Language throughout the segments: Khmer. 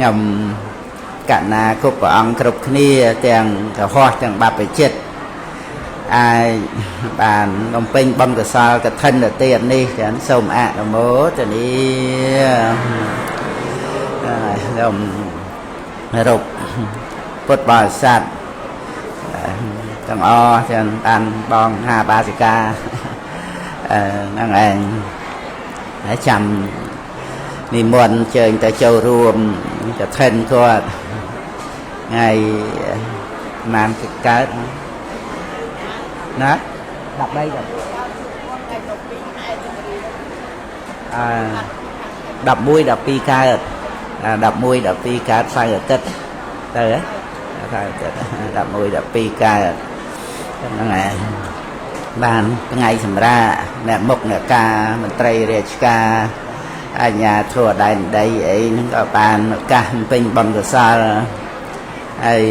ខ្ញុំកណាគ្រប់ព្រះអង្គគ្រប់គ្នាទាំងកុហកទាំងបព្វជិតអាចបានបំពេញបុណ្យកុសលកឋិនទាននេះចឹងសូមអនុមោទនាខ្ញុំរកពុទ្ធបរិស័ទទាំងអស់ចឹងបានបងហាបាសិកាហ្នឹងឯងហើយចាំនិមន្តជើញទៅចូលរួមកឋិនគាត់ថ្ងៃប៉ុន្មានកើតណា13អឺ11 12កើត11 12កើតសៅរ៍អាទិត្យទៅសៅរ៍អាទិត្យ11 12កើតហ្នឹងឯងបានថ្ងៃសម្រាប់អ្នកមុខអ្នកការមន្ត្រីរាជការអាជ្ញាធរដែនដីអីហ្នឹងក៏បានឱកាសពេញបុណ្យកុសលហើយ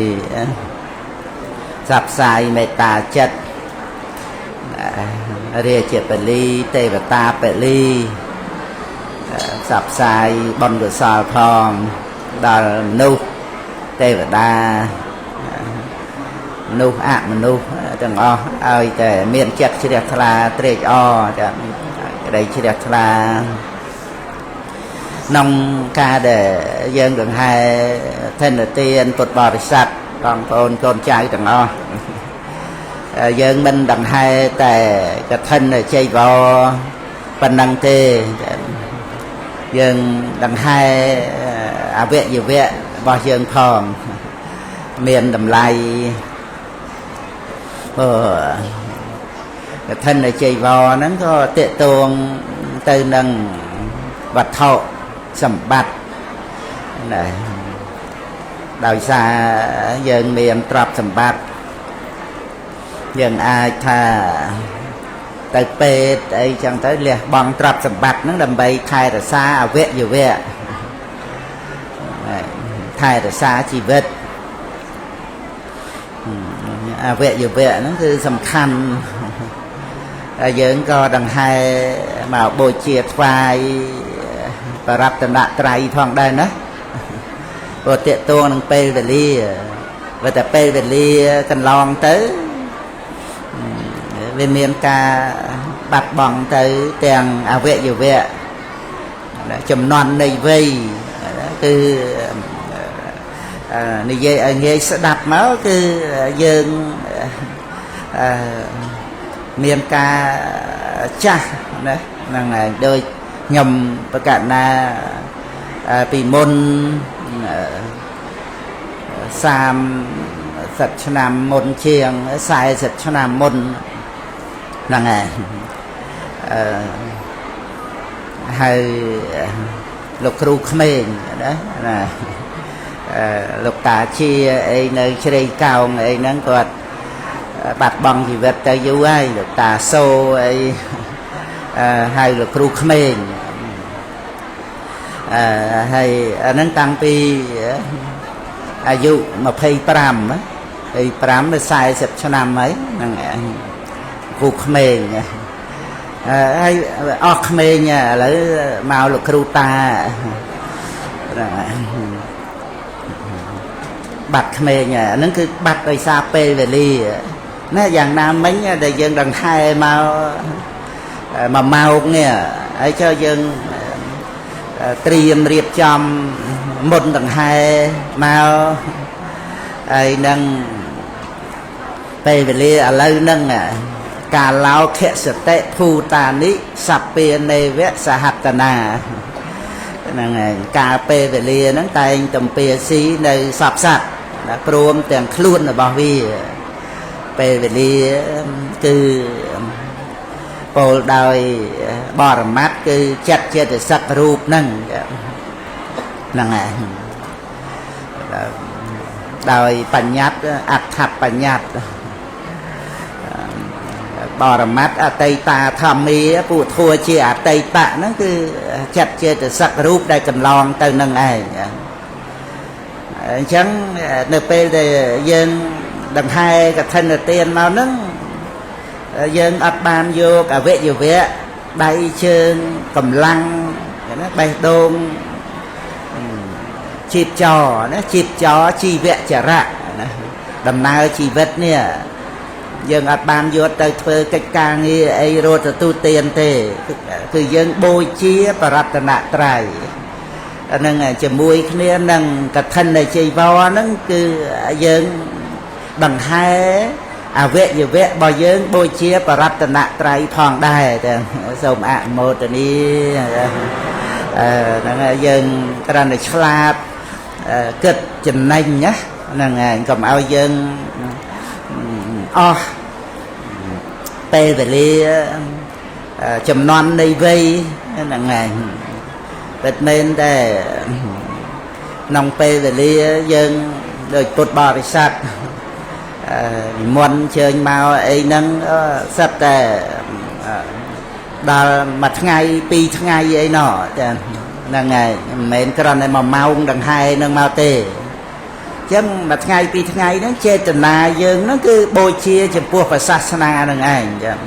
ផ្សព្វផ្សាយមេត្តាចិត្តរាជពលីទេវតាពលីផ្សព្វផ្សាយបុណ្យកុសលផងដល់មនុស្សទេវតាមនុស្សអមនុស្សទាំងអស់ឲ្យតែមានចិត្តជ្រះថ្លាត្រេកអរចាក្តីជ្រះថ្លាក្នុងការដែលយើងដង្ហែធនទានពុទ្ធបរិស័ទបងប្អូនកូនចៅទាំងអស់យើងមិនដង្ហែតែកឋិនជ័យវរប៉ុណ្ណឹងទេយើងដង្ហែអវយវៈរបស់យើងផងមានតម្លៃកឋិនជ័យវរហ្នឹងក៏ទាក់ទងទៅនឹងវត្ថុសម្បត្តិណាដោយសារយើងមានទ្រព្យសម្បត្តិយើងអាចថាទៅពេទ្យអីចឹងទៅលះបង់ទ្រព្យសម្បត្តិហ្នឹងដើម្បីថែរក្សាអវយវៈថែរក្សាជីវិតអវយវៈហ្នឹងគឺសំខាន់ហើយយើងក៏ដង្ហែមកបូជាថ្វាយបរតនត្រ័យផងដែរណាព្រោះទាក់ទងនឹងពេលវេលាបើតែពេលវេលាកន្លងទៅវាមានការបាត់បង់ទៅទាំងអវយវៈចំនួននៃវ័យគឺនិយាយឲ្យងាយស្ដាប់មកគឺយើងមានការចាស់ណាហ្នឹងហើយដូចខ្ញុំប្រកាសណាពីមុន30ឆ្នាំមុនជាង40ឆ្នាំមុនហ្នឹងហើយហើយលោកគ្រូក្មេងណាណាលោកតាជាអីនៅជ្រៃកោងអីហ្នឹងគាត់បាត់បង់ជីវិតទៅយូរហើយលោកតាសូអីហើយលោកគ្រូក្មេងហើយអាហ្នឹងតាំងពីអាយុ25 25ទៅ40ឆ្នាំហើយហ្នឹងគ្រូក្មេងហើយអស់ក្មេងឥឡូវមកលោកគ្រូតាបាត់ក្មេងអាហ្នឹងគឺបាត់ដោយសារពេលវេលាណាយ៉ាងណាមិញដែលយើងដង្ហែមកមួយម៉ោងនេះហើយចុះយើងត្រៀមរៀបចំមុនដង្ហែមកហើយនឹងពេលវេលាឥឡូវហ្នឹងកាឡោខសតិភូតានិសព្វានេវៈសហតនាហ្នឹងហើយកាលពេលវេលាហ្នឹងតែងទំពាស៊ីនៅសពសត្វណាព្រមទាំងខ្លួនរបស់វាពេលវេលាគឺពោលដោយបរមត្តគឺចិត្តចេតសិករូបហ្នឹងហ្នឹងហើយដោយបញ្ញត្តិអត្ថបញ្ញត្តិបរមត្តអតីតាធម្មាពួកធัวជាអតីតៈហ្នឹងគឺចិត្តចេតសិករូបដែលកន្លងទៅនឹងឯងអញ្ចឹងនៅពេលដែលយើងដង្ហែកឋិនទានមកហ្នឹងយើងអត់បានយកអវយវៈដៃជើងកម្លាំងណាបេះដូង ជីពចរណាជីពចរជីវចរៈណាដំណើរជីវិតនេះយើងអត់បានយកទៅធ្វើកិច្ចការងារអីរត់ទទួលទានទេគឺយើងបូជាបរតនត្រ័យអានឹងជាមួយគ្នានឹងកឋិនជីវរហ្នឹងគឺយើងដង្ហែអវយវៈរបស់យើងបូជាបរតនត្រ័យផងដែរសូមអនុមោទនាហ្នឹងយើងគ្រាន់តែឆ្លាតគិតចំណេញណាហ្នឹងហើយកុំឲ្យយើងអស់ពេលវេលាចំនួននៃវ័យហ្នឹងហើយពិតមែនតែក្នុងពេលវេលាយើងដូចពុទ្ធបរិស័ទនិមន្តជើញមកអីហ្នឹងសិតតែដល់មួយថ្ងៃពីរថ្ងៃអីណោះចាហ្នឹងហើយមិនមែនគ្រាន់តែមួយម៉ោងដង្ហែនឹងមកទេចឹងមួយថ្ងៃពីរថ្ងៃហ្នឹងចេតនាយើងហ្នឹងគឺបូជាចំពោះព្រះសាសនាហ្នឹងឯងចឹង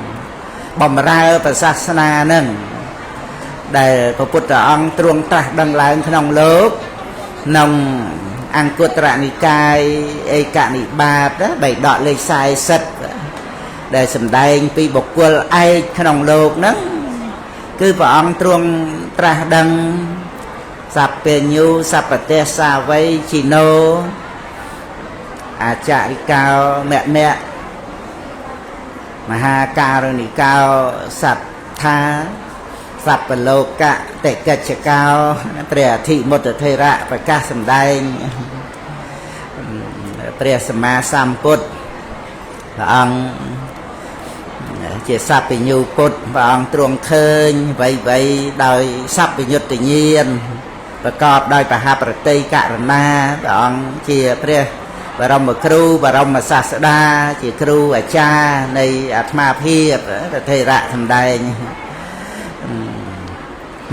បំរើព្រះសាសនាហ្នឹងដែលព្រះពុទ្ធអង្គទ្រង់ត្រាស់ដឹងឡើងក្នុងលោកក្នុងអង្គត្រនិកាយឯកនិបាតបៃដកលេខ40ដែលសម្ដែងពីបុគ្គលឯកក្នុងលោកហ្នឹងគឺព្រះអង្គទ្រង់ត្រាស់ដឹងសព្វញ្ញូសព្វទេសសាវ័យជីណោអាចារិកោមមៈមហាការុណិកោសត្ថាសព្វលោកៈតិកិច្ចកោព្រះអធិមុត្តថេរៈប្រកាសសម្ដែងព្រះសម្មាសម្ពុទ្ធព្រះអង្គជាសព្វញ្ញូពុទ្ធព្រះអង្គទ្រង់ឃើញអ្វីៗដោយសព្វញ្ញុត្តញាណប្រកបដោយបហប្រតិករណាព្រះអង្គជាព្រះបរមគ្រូបរមសាស្តាជាគ្រូអាចារ្យនៃអាត្មាភាពព្រះថេរៈសម្ដែង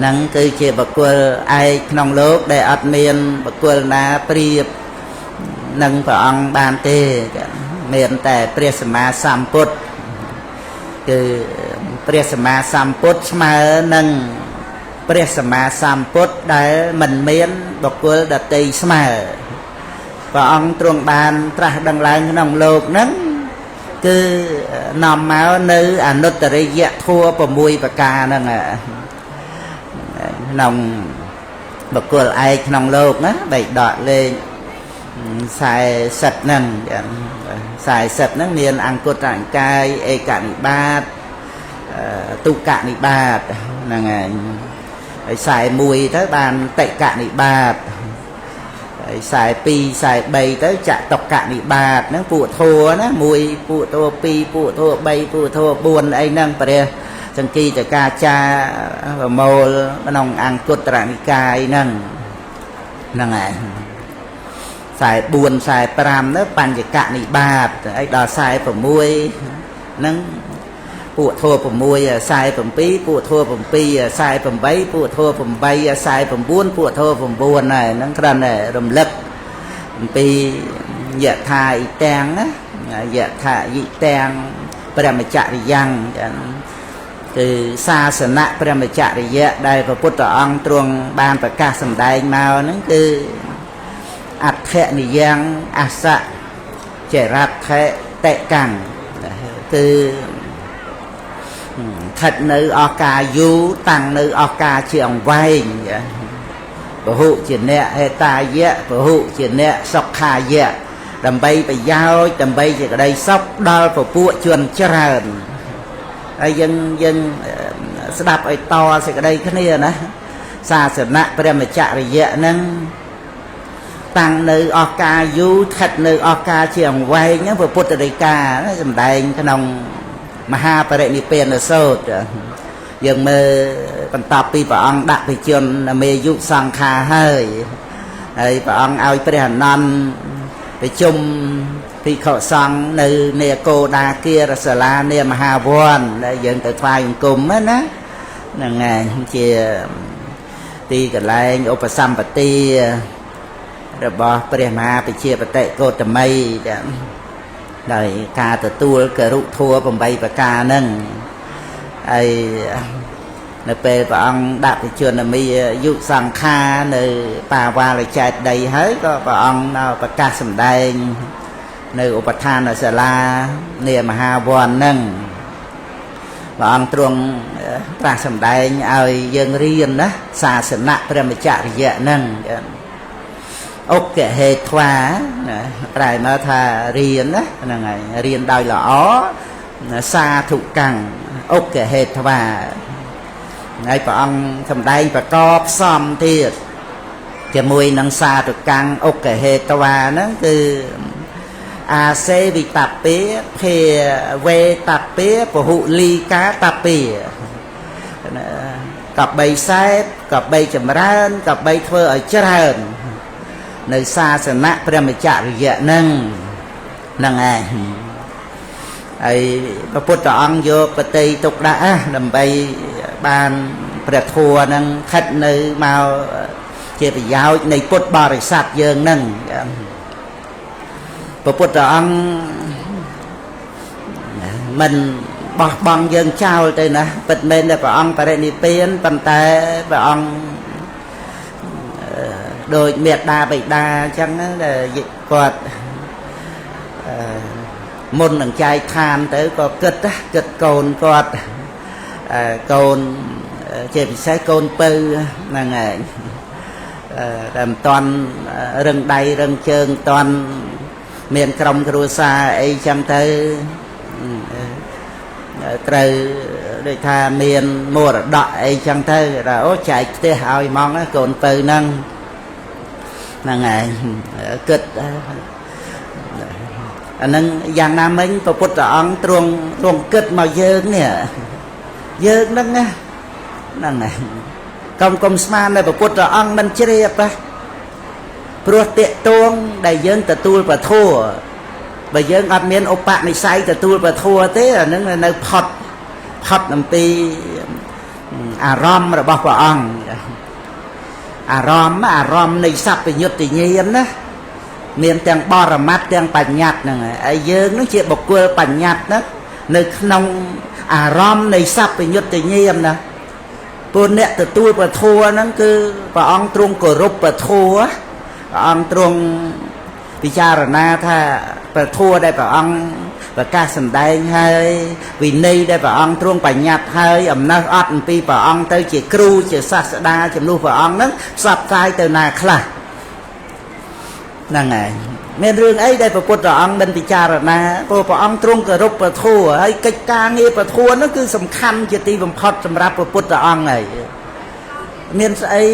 នឹងគឺជាបុគ្គលឯកក្នុងលោកដែលអត់មានបុគ្គលណាប្រៀបនឹងព្រះអង្គបានទេមានតែព្រះសម្មាសម្ពុទ្ធគឺព្រះសម្មាសម្ពុទ្ធស្មើនឹងព្រះសម្មាសម្ពុទ្ធដែលមិនមានបុគ្គលដទៃស្មើព្រះអង្គទ្រង់បានត្រាស់ដឹងឡើងក្នុងលោកហ្នឹងគឺនាំមកនៅអនុត្តរិយធម៌6ប្រការហ្នឹងក្នុងបុគ្គលឯកក្នុងលោកណាបៃដកលេខ40ហ្នឹង40ហ្នឹងមានអង្គត្រនិកាយឯកនិបាតទុកនិបាតហ្នឹងហើយហើយ41ទៅបានតិកនិបាតហើយ42 43ទៅចតុកនិបាតហ្នឹងពួកធัวណា1ពួកធัว2ពួកធัว3ពួកធัว4អីហ្នឹងព្រះសង្គីតកាចាប្រមូលក្នុងអង្គត្រនិកាយហ្នឹងហ្នឹងហើយ44 45ទៅបញ្ចកនិបាតហើយដល់46ហ្នឹងពួកធัว6 47ពួកធัว7 48ពួកធัว8 49ពួកធัว9ហើយហ្នឹងគ្រាន់តែរំលឹកអំពីយថាអ៊ីទាំងណាយថាយិទាំងព្រះមច្ចរិយ៉ាងគឺសាសនៈព្រះមច្ចរិយៈដែលព្រះពុទ្ធអង្គទ្រង់បានប្រកាសសម្ដែងមកហ្នឹងគឺអដ្ឋនិយ៉ាងអសៈចរដ្ឋិតិកាំងគឺស្ថិតនៅអស់កាលយូរតាំងនៅអស់កាលជាអង្វែងពហុជាអ្នកហេតាយៈពហុជាអ្នកសុខាយៈដើម្បីប្រយោជន៍ដើម្បីជាក្តីសុខដល់ពពួកជនច្រើនហើយយើងស្ដាប់ឲ្យតសេចក្តីគ្នាណាសាសនៈព្រះមច្ចរិយៈហ្នឹងតាំងនៅអស់កាលយូរស្ថិតនៅអស់កាលជាអង្វែងហ្នឹងព្រះពុទ្ធដីកាសម្ដែងក្នុងមហាបរិនិព្វានសូត្រយើងមើលបន្ទាប់ពីព្រះអង្គដាក់បជនមេយុសង្ខាហើយហើយព្រះអង្គឲ្យព្រះអានន្ទប្រជុំភិក្ខុសង្ឃនៅនេកោដាគារសាលានាមហាវ័នដែលយើងទៅថ្វាយបង្គំណាហ្នឹងហើយជាទីកន្លែងឧបសម្បទារបស់ព្រះមហាប្រជាបតិកោតមីចាដោយការទទួលគរុធัว8ប្រការហ្នឹងហើយ នៅពេលព្រះអង្គដាក់បជនមីយុសង្ខារនៅបាវ៉ាលចេតដីហើយក៏ព្រះអង្គប្រកាសសម្ដែងនៅឧបឋានសាលានាមហាវ័នហ្នឹងព្រះអង្គទ្រង់ត្រាស់សម្ដែងឲ្យយើងរៀនណាសាសនៈព្រហ្មចរិយៈហ្នឹងឧកហេត្វាណាប្រែមកថារៀនណាហ្នឹងហើយរៀនដោយល្អសាធុកាំងឧកហេត្វាហើយព្រះអង្គសម្ដែងប្រកបផ្សំទៀតជាមួយនឹងសាធុកាំងឧកហេត្វាហ្នឹងគឺអាសេវិតពាភាវេតពាពហុលីកាតពាកបីសែបកបីចម្រើនកបីធ្វើឲ្យច្រើននៅសាសនៈព្រហ្មចរិយៈហ្នឹងហ្នឹងឯងហើយព្រះពុទ្ធអង្គយកបតីទុកដាក់ដើម្បីបានព្រះធម៌ហ្នឹងខិតនៅមកជាប្រយោជន៍នៃពុទ្ធបរិស័ទយើងហ្នឹងព្រះពុទ្ធអង្គមិនបោះបង់យើងចោលទៅណាពិតមែនតែព្រះអង្គបរិនិព្វានប៉ុន្តែព្រះអង្គដូចមេត្តាបិតាអញ្ចឹងដែលគាត់មុននឹងចែកឋានទៅក៏គិតកូនគាត់កូនជាពិសេសកូនពៅហ្នឹងឯងតែមិនតាន់រឹងដៃរឹងជើងតាន់មានក្រុមគ្រួសារអីចឹងទៅត្រូវដូចថាមានមរតកអីចឹងទៅថាអូចែកផ្ទះឲ្យហ្មងកូនពៅហ្នឹងហ្នឹងឯងគិតអាហ្នឹងយ៉ាងណាមិញព្រះពុទ្ធអង្គទ្រង់គិតមកយើងនេះយើងហ្នឹងណាហ្នឹងឯងកុំស្មានតែព្រះពុទ្ធអង្គមិនជ្រាបណាព្រោះតាកតួងដែលយើងទទួលពធបើយើងអត់មានឧបនិស្ស័យទទួលពធទេអានឹងនៅផុតអំពីអារម្មណ៍របស់ព្រះអង្គអារម្មណ៍នៃសព្វញ្ញុត្តញាណណាមានទាំងបរមត្តទាំងបញ្ញត្តិហ្នឹងហើយយើងនឹងជាបុគ្គលបញ្ញត្តិណានៅក្នុងអារម្មណ៍នៃសព្វញ្ញុត្តញាណណាពួកអ្នកទទួលពធហ្នឹងគឺព្រះអង្គទ្រង់គោរពពធព្រះអង្គទ្រង់ពិចារណាថាព្រះធម៌ដែលព្រះអង្គប្រកាសសម្ដែងហើយវិន័យដែលព្រះអង្គទ្រង់បញ្ញត្តិហើយអំណះអត់អំពីព្រះអង្គទៅជាគ្រូជាសាស្តាជំនួសព្រះអង្គហ្នឹងផ្សព្វផ្សាយទៅណាខ្លះហ្នឹងហើយមានរឿងអីដែលព្រះពុទ្ធអង្គមិនពិចារណាព្រោះព្រះអង្គទ្រង់គោរពព្រះធម៌ហើយកិច្ចការងារព្រះធម៌ហ្នឹងគឺសំខាន់ជាទីបំផុតសម្រាប់ព្រះពុទ្ធអង្គហើយមានស្អី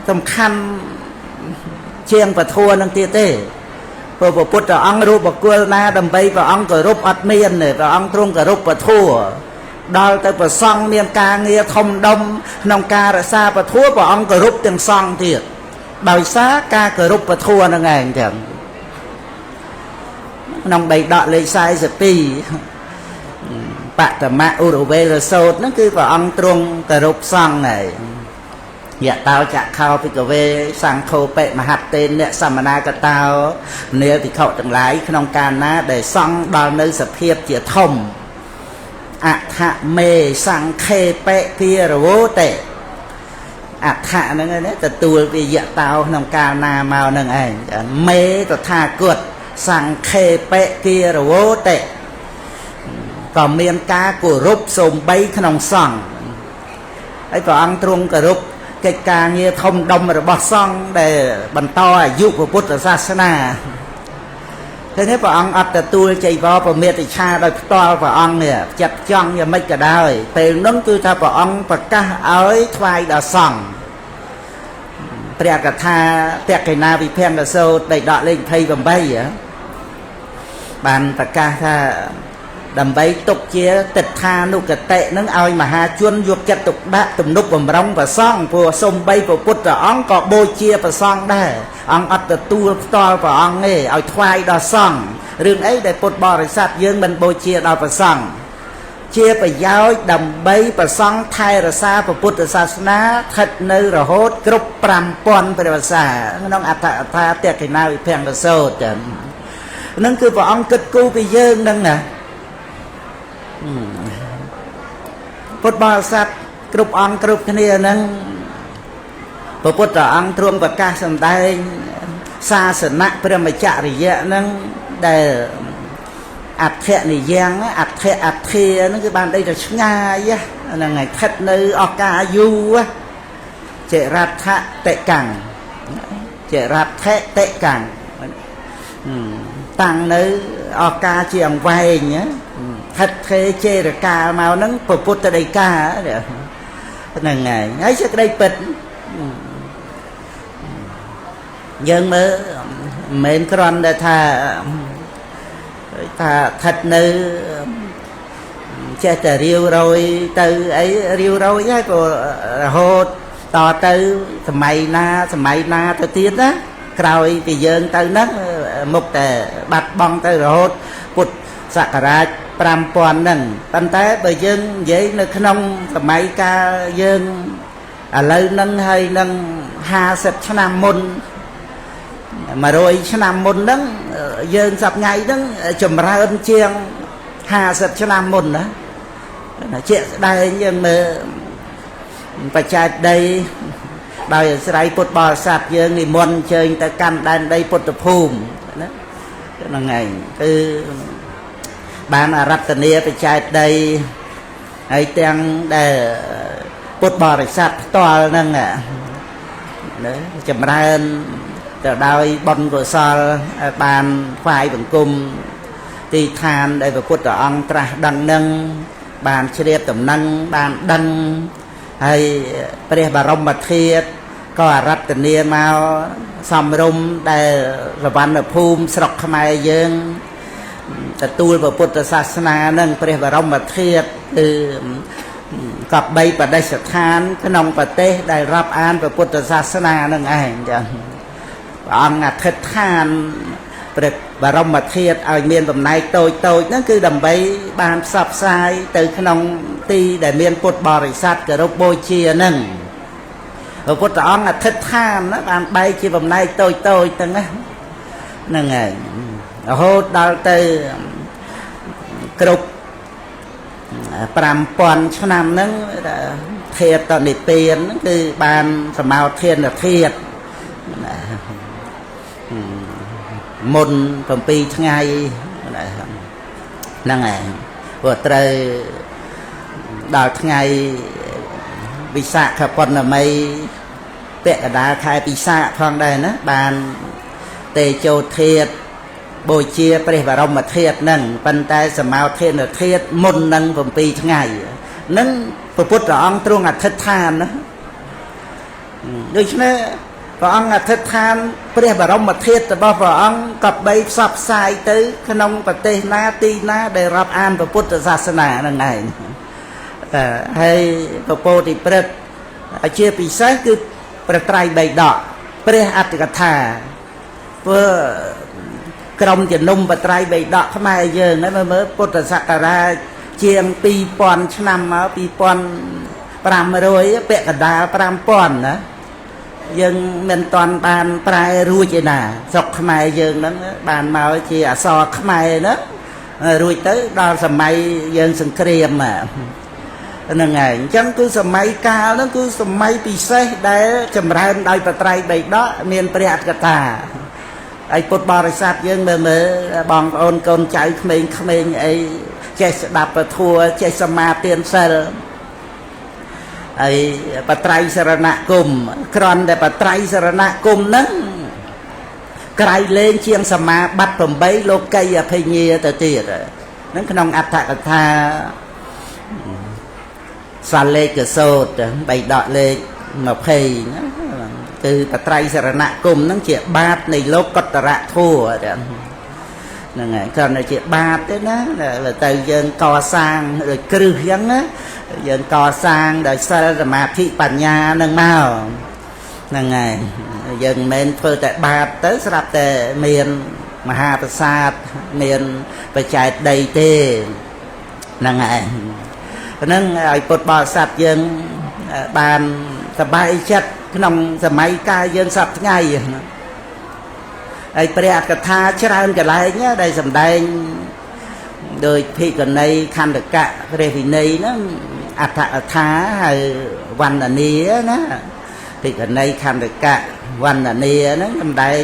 សំខាន់ជាងព្រះធម៌ហ្នឹងទៀតទេព្រោះព្រះពុទ្ធអង្គរូបបុគ្គលណាដើម្បីព្រះអង្គគោរពអត់មានទេព្រះអង្គទ្រង់គោរពព្រះធម៌ដល់ទៅព្រះសង្ឃមានការងារធំដុំក្នុងការរក្សាព្រះធម៌ព្រះអង្គគោរពទាំងសង្ឃទៀតដោយសារការគោរពព្រះធម៌ហ្នឹងឯងចឹងក្នុងបៃដកលេខ42បតមៈឧរវេរសោតហ្នឹងគឺព្រះអង្គទ្រង់គោរពសង្ឃហើយយៈតោចក្ខោភិក្ខវេសង្ឃោបិមហតេនសមនាកតោនាភិក្ខុទាំងឡាយក្នុងកាលណាដែលសង្ឃដល់នៅសភាពជាធំអដ្ឋមេសង្ខេបិគារវោតិអដ្ឋៈហ្នឹងណាទទួលពីយៈតោក្នុងកាលណាមកហ្នឹងឯងមេតថាគតសង្ខេបិគារវោតិក៏មានការគោរពសូម្បីក្នុងសង្ឃហើយព្រះអង្គទ្រង់គោរពកិច្ចការងារធំដុំរបស់សង្ឃដែលបន្តអាយុពុទ្ធសាសនាឃើញទេព្រះអង្គអត់ទទួលចីវរប្រមេតិឆាដោយផ្ទាល់ព្រះអង្គនេះចិត្តចង់យ៉ាងម៉េចក៏ដោយពេលនោះគឺថាព្រះអង្គប្រកាសឲ្យថ្វាយដល់សង្ឃព្រះកថាតក្កិណាវិភង្គសោតបៃដកលេខ28បានប្រកាសថាដើម្បីទុកជាទិដ្ឋានុគតិនឹងឲ្យមហាជនយកចិត្តទុកដាក់ទំនុកបំរុងព្រះសង្ឃព្រោះសំបីព្រះពុទ្ធអង្គក៏បូជាព្រះសង្ឃដែរអង្គអត់ទទួលផ្ទាល់ព្រះអង្គទេឲ្យថ្វាយដល់សង្ឃរឿងអីដែលពុទ្ធបរិស័ទយើងមិនបូជាដល់ព្រះសង្ឃជាប្រយោជន៍ដើម្បីព្រះសង្ឃថែរក្សាព្រះពុទ្ធសាសនាស្ថិតនៅរហូតគ្រប់5000ព្រះវស្សាក្នុងអដ្ឋកថាតក្កិណាវិភង្គសោតហ្នឹងគឺព្រះអង្គគិតគូរពីយើងហ្នឹងណាពុទ្ធបរិស័ទ គ្រប់អង្គគ្រប់គ្នាហ្នឹងព្រះពុទ្ធអង្គទ្រង់ប្រកាសសម្ដែងសាសនៈព្រហ្មចរិយៈហ្នឹងដែលអដ្ឋនិយ៉ាងអដ្ឋអធិហ្នឹងគឺបានដីទៅឆ្ងាយហ្នឹងហើយស្ថិតនៅអស់កាលយូរចិរដ្ឋតិកាំងចិរដ្ឋតិកាំងតាំងនៅអស់កាលជាអង្វែងស្ថិតថេចេរកាលមកហ្នឹងព្រះពុទ្ធដីកាហ្នឹងហើយហើយសេចក្តីពិតយើងមើលមិនមែនគ្រាន់តែថាស្ថិតនៅចេះតែរាវរយទៅអីរាវរយហើយក៏រហូតតទៅសម័យណាសម័យណាទៅទៀតណាក្រោយពីយើងទៅហ្នឹងមុខតែបាត់បង់ទៅរហូតពុទ្ធសករាជ5000ហ្នឹងប៉ុន្តែបើយើងនិយាយនៅក្នុងសម័យកាលយើងឥឡូវហ្នឹងហើយនឹង50ឆ្នាំមុន100ឆ្នាំមុនហ្នឹងយើងសប្ថ្ងៃហ្នឹងចម្រើនជាង50ឆ្នាំមុនណាជាក់ស្ដែងយើងមើលបច្ច័យដីដោយអាស្រ័យពុទ្ធបរិស័ទយើងនិមន្តអញ្ជើញទៅកាន់ដែនដីពុទ្ធភូមិណាហ្នឹងឯងគឺបានអារតនាបច្ច័យដីហើយទាំងដែលពុទ្ធបរិស័ទផ្ទាល់ហ្នឹងណាចម្រើនទៅដោយបុណ្យកុសលបានថ្វាយបង្គំទីឋានដែលព្រះពុទ្ធអង្គត្រាស់ដឹងនឹងបានជ្រាបដំណឹងបានដឹងហើយព្រះបរមធាតុក៏អារតនាមកសំរុំដែលសវណ្ណភូមិស្រុកខ្មែរយើងទទួលព្រះពុទ្ធសាសនានឹងព្រះបរមធាតុគឺកបីបដិស្ថានក្នុងប្រទេសដែលរាប់អានព្រះពុទ្ធសាសនានឹងឯងចា៎ព្រះអង្គអធិដ្ឋានព្រះបរមធាតុឲ្យមានបំណែកតូចតូចហ្នឹងគឺដើម្បីបានផ្សព្វផ្សាយទៅក្នុងទីដែលមានពុទ្ធបរិស័ទគោរពបូជាហ្នឹងព្រះពុទ្ធអង្គអធិដ្ឋានណាបានបែកជាបំណែកតូចតូចហ្នឹងណាហ្នឹងហើយរហូតដល់ទៅគ្រប់5000ឆ្នាំហ្នឹងធាតុនិព្វានហ្នឹងគឺបានសមោធានធាតុមុន7ថ្ងៃហ្នឹងឯងព្រោះត្រូវដល់ថ្ងៃវិសាខពណ៌មីពាក់កណ្ដាលខែពិសាខផងដែរណាបានតេជោធាតុបូជាព្រះបរមធាតុហ្នឹងប៉ុន្តែសមោធានធាតុមុននឹង7ថ្ងៃហ្នឹងព្រះពុទ្ធអង្គទ្រង់អធិដ្ឋានណាដូច្នេះព្រះអង្គអធិដ្ឋានព្រះបរមធាតុរបស់ព្រះអង្គក៏បីផ្សព្វផ្សាយទៅក្នុងប្រទេសណាទីណាដែលរាប់អានព្រះពុទ្ធសាសនាហ្នឹងឯងហើយព្រះពោធិព្រឹក្សជាពិសេសគឺព្រះត្រៃបិដកព្រះអត្ថកថាព្រោះក្រុមជំនុំព្រះត្រៃបិដកខ្មែរយើងហ្នឹងមើលពុទ្ធសករាជជាង2000ឆ្នាំមក2500ពាក់កណ្ដាល5000ណាយើងមិនតាន់បានប្រែរួចឯណាស្រុកខ្មែរយើងហ្នឹងបានមកជាអក្សរខ្មែរណារួចទៅដល់សម័យយើងសង្គ្រាមហ្នឹងហើយអញ្ចឹងគឺសម័យកាលហ្នឹងគឺសម័យពិសេសដែលចម្រើនដោយព្រះត្រៃបិដកមានព្រះអត្ថកថាហើយពុទ្ធបរិស័ទយើងមើលមើលបងប្អូនកូនចៅក្មេងៗអីចេះស្ដាប់ពធចេះសមាទានសិលហើយបត្រៃសរណគមគ្រាន់តែបត្រៃសរណគមហ្នឹងក្រៃលែងជាងសមាបត្តិ8លោកីអភិញ្ញាទៅទៀតហ្នឹងក្នុងអត្ថកថាសាលេកសោតបៃដកលេខ20ណាគឺបត្រៃសរណគមហ្នឹងជាបាតនៃលោកកតរៈធัวហ្នឹងហើយគ្រាន់តែជាបាតទេណាទៅយើងកសាងដូចគ្រឹះអញ្ចឹងណាយើងកសាងដោយសិលសមាធិបញ្ញានឹងមកហ្នឹងហើយយើងមិនមែនធ្វើតែបាតទៅស្រាប់តែមានមហាប្រាសាទមានបច្ច័យដីទេហ្នឹងហើយហ្នឹងឲ្យពុទ្ធបរិស័ទយើងបានសប្បាយចិត្តក្នុងសម័យកាលយើងសប្តាហ៍ថ្ងៃហើយព្រះអត្ថកថាច្រើនកន្លែងដែលសម្ដែងដោយភិក្ខុនីខန္តកៈព្រះវិន័យហ្នឹង អដ្ឋកថាហៅវណ្ណនីណាភិក្ខុនីខន្តិកៈវណ្ណនីហ្នឹងសំដែង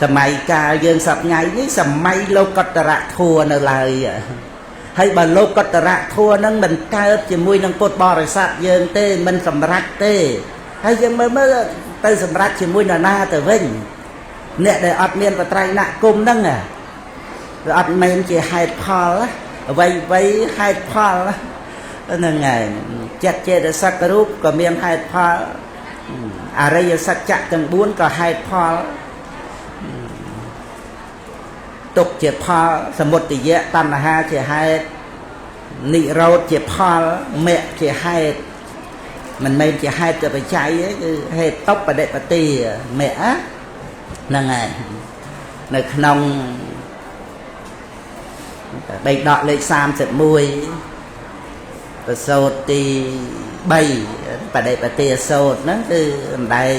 សម័យកាលយើងសប្ងៃនេះសម័យលោកតរធัวនៅឡើយហើយបើលោកតរធัวហ្នឹងមិនកើតជាមួយនឹងពុទ្ធបរិស័ទយើងទេមិនសម្រេចទេហើយយើងមើលមើលទៅសម្រេចជាមួយនរណាទៅវិញអ្នកដែលអត់មានបត្រៃណគុំហ្នឹងវាអត់មែនជាហេតុផលអ្វីអ្វីហេតុផលហ្នឹងហើយចិត្តចេតសិករូបក៏មានហេតុផលអរិយសច្ចៈទាំង4ក៏ហេតុផលទុកជាផលសមុទយៈតណ្ហាជាហេតុនិរោធជាផលមគ្គជាហេតុមិនមែនជាហេតុទៅបច្ច័យទេគឺហេតុតបដិបទាមគ្គហ្នឹងហើយនៅក្នុងបៃដកលេខ31ប្រសូតទី3បដិបទាសូតហ្នឹងគឺសំដែង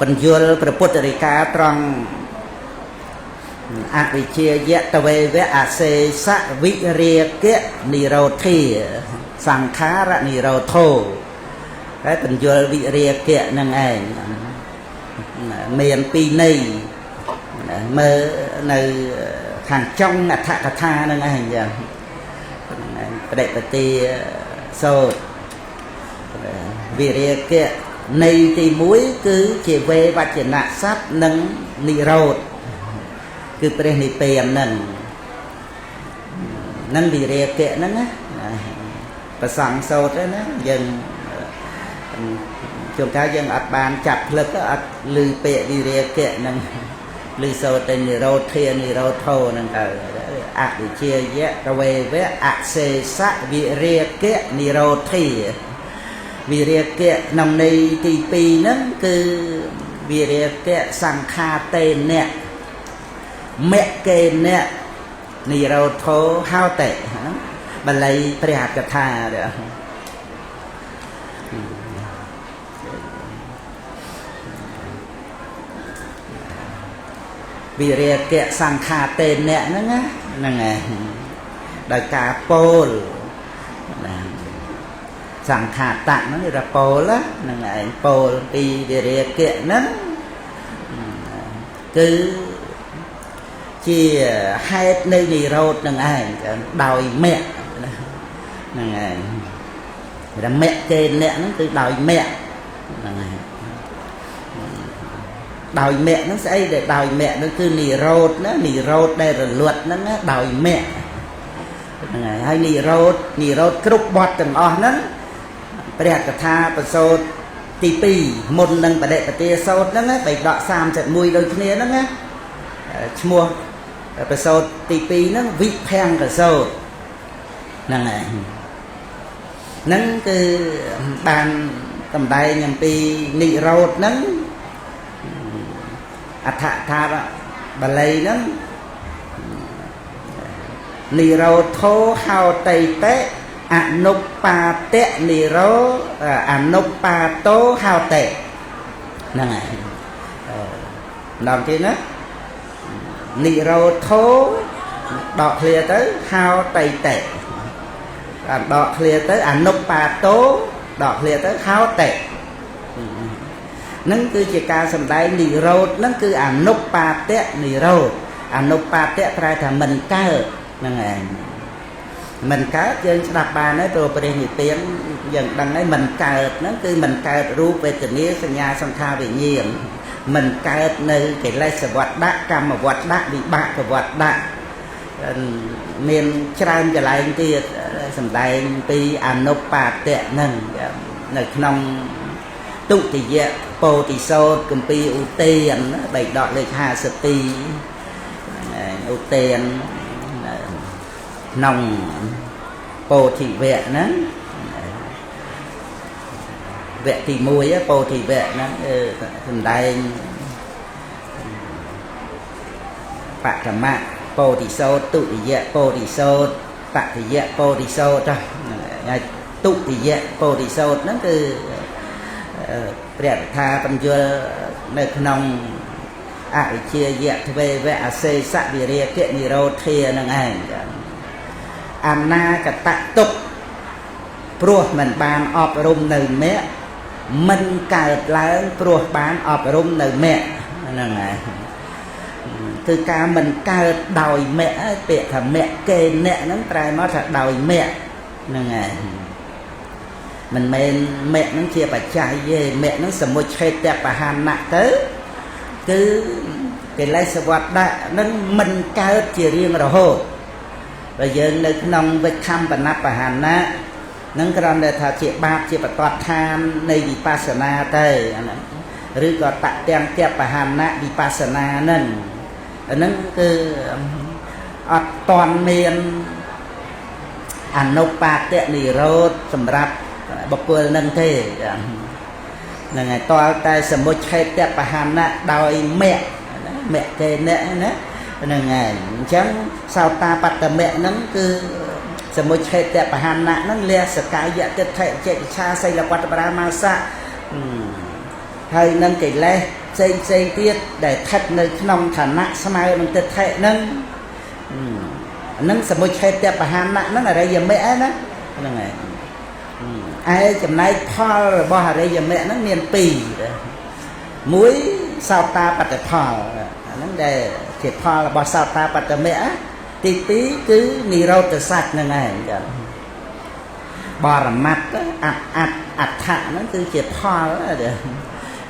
បញ្យលព្រះពុទ្ធរិកាត្រង់អវិជ្ជាយតវេវៈអសេសវិរាគៈនិរោធាសង្ខារនិរោធោហើយបញ្យលវិរាគៈនឹងឯងមានពីរន័យមើលនៅខាងចុងអដ្ឋកថានឹងឯងយ៉ាងបដិបទាសូតវិរាគៈន័យទី1គឺជាវេវចនៈស័ព្ទនិងនិរោធគឺព្រះនិព្វានហ្នឹងនឹងវិរាគៈហ្នឹងណាប្រសង់សូត្រណាយើងជួនកាលយើងអត់បានចាប់ផ្លឹកអត់ឮពាក្យវិរាគៈហ្នឹងឮសូត្រតែនិរោធានិរោធោហ្នឹងទៅអវិជ្ជាយៈតវេវៈអសេសវិរាគៈនិរោធាវិរាគៈក្នុងន័យទី2ហ្នឹងគឺវិរាគៈសង្ខាតេនៈមគ្គេនៈនិរោធោហោតិបាលីព្រះអត្ថកថាវិរាគៈសង្ខាតេនៈហ្នឹងណាហ្នឹងឯងដោយការពោលណាសង្ខាតៈហ្នឹងគេថាពោលហ្នឹងឯងពោលពីវិរាគៈហ្នឹងគឺជាហេតុនៃនិរោធហ្នឹងឯងដោយមគ្គហ្នឹងឯងរមគ្គេនៈហ្នឹងគឺដោយមគ្គហ្នឹងឯងដោយមគ្គហ្នឹងស្អីដែលដោយមគ្គហ្នឹងគឺនិរោធណានិរោធដែលរលត់ហ្នឹងដោយមគ្គហ្នឹងហើយហើយនិរោធនិរោធគ្រប់បទទាំងអស់ហ្នឹងព្រះកថាប្រសូតទី2មុននឹងបដិបទាសូត្រហ្នឹងបៃដក31ដូចគ្នាហ្នឹងណាឈ្មោះប្រសូតទី2ហ្នឹងវិភង្គសូត្រហ្នឹងហើយហ្នឹងគឺបានសម្ដែងអំពីនិរោធហ្នឹងអដ្ឋថាបាលីហ្នឹងនិរោធោហោតិតិអនុបាទៈនិរោអនុបាទោហោតិហ្នឹងហើយម្ដងទៀតណានិរោធោដកឃ្លាទៅហោតិតិដកឃ្លាទៅអនុបាទោដកឃ្លាទៅហោតិហ្នឹងគឺជាការសម្ដែងនិរោធហ្នឹងគឺអនុបាទៈនិរោធអនុបាទៈប្រែថាមិនកើតហ្នឹងឯងមិនកើតយើងស្ដាប់បានហើយព្រោះព្រះនិព្វានយើងដឹងហើយមិនកើតហ្នឹងគឺមិនកើតរូបវេទនាសញ្ញាសង្ខារវិញ្ញាណមិនកើតនៅកិលេសវត្តៈកម្មវត្តៈវិបាកវត្តៈមានច្រើនកន្លែងទៀតសម្ដែងពីអនុបាទៈហ្នឹងនៅក្នុងទុតិយពោធិសោតគម្ពីរឧទានបៃដកលេខ52ឧទានក្នុងពោធិវៈហ្នឹងវគ្គទី1ពោធិវៈហ្នឹងសម្ដែងបឋមពោធិសោតទុតិយពោធិសោតតតិយពោធិសោតហើយទុតិយពោធិសោតហ្នឹងគឺព្រះថាបញ្យលនៅក្នុងអវិជ្ជាយៈទ្វេវៈអសេសវិរាគៈនិរោធានឹងឯង អនាគតទុក្ខព្រោះមិនបានអប់រំនៅមគ្គមិនកើតឡើងព្រោះបានអប់រំនៅមគ្គហ្នឹងហើយគឺការមិនកើតដោយមគ្គពាក្យថាមគ្គគេអ្នកហ្នឹងប្រែមកថាដោយមគ្គហ្នឹងហើយមិនមែនមគ្គហ្នឹងជាបច្ច័យទេមគ្គហ្នឹងសមុច្ឆេតបហានៈទៅគឺកិលេសវត្តៈហ្នឹងមិនកើតជារៀងរហូតបើយើងនៅក្នុងវិខំបណបហានៈនឹងគ្រាន់តែថាជាបាបជាបតតឋាននៃវិបស្សនាទៅអាហ្នឹងឬក៏តទាំងពបហានៈវិបស្សនាហ្នឹងអាហ្នឹងគឺអត់តន់មានអនុបាទនិរោធសម្រាប់បុគ្គលនឹងទេហ្នឹងហើយតលតែសមុច្ឆេតបហានៈដោយមគ្គមគ្គគេអ្នកណាហ្នឹងហើយអញ្ចឹងសោតាបត្តមគ្គហ្នឹងគឺសមុច្ឆេតបហានៈហ្នឹងលះសកាយទិដ្ឋិចេកិច្ឆាសីលវត្តបរាមាសៈហើយនឹងកិលេសផ្សេងផ្សេងទៀតដែលស្ថិតនៅក្នុងឋានៈស្មើនឹងទិដ្ឋិហ្នឹងហ្នឹងសមុច្ឆេតបហានៈហ្នឹងអរិយមគ្គណាហ្នឹងហើយឯចំណែកផលរបស់អរិយមគ្គហ្នឹងមានពីរមួយសោតាបត្តផលហ្នឹងដែលជាផលរបស់សោតាបត្តមគ្គទី2គឺនិរោធសច្ចហ្នឹងឯងចឹងបរមត្តអត្តអដ្ឋៈហ្នឹងគឺជាផល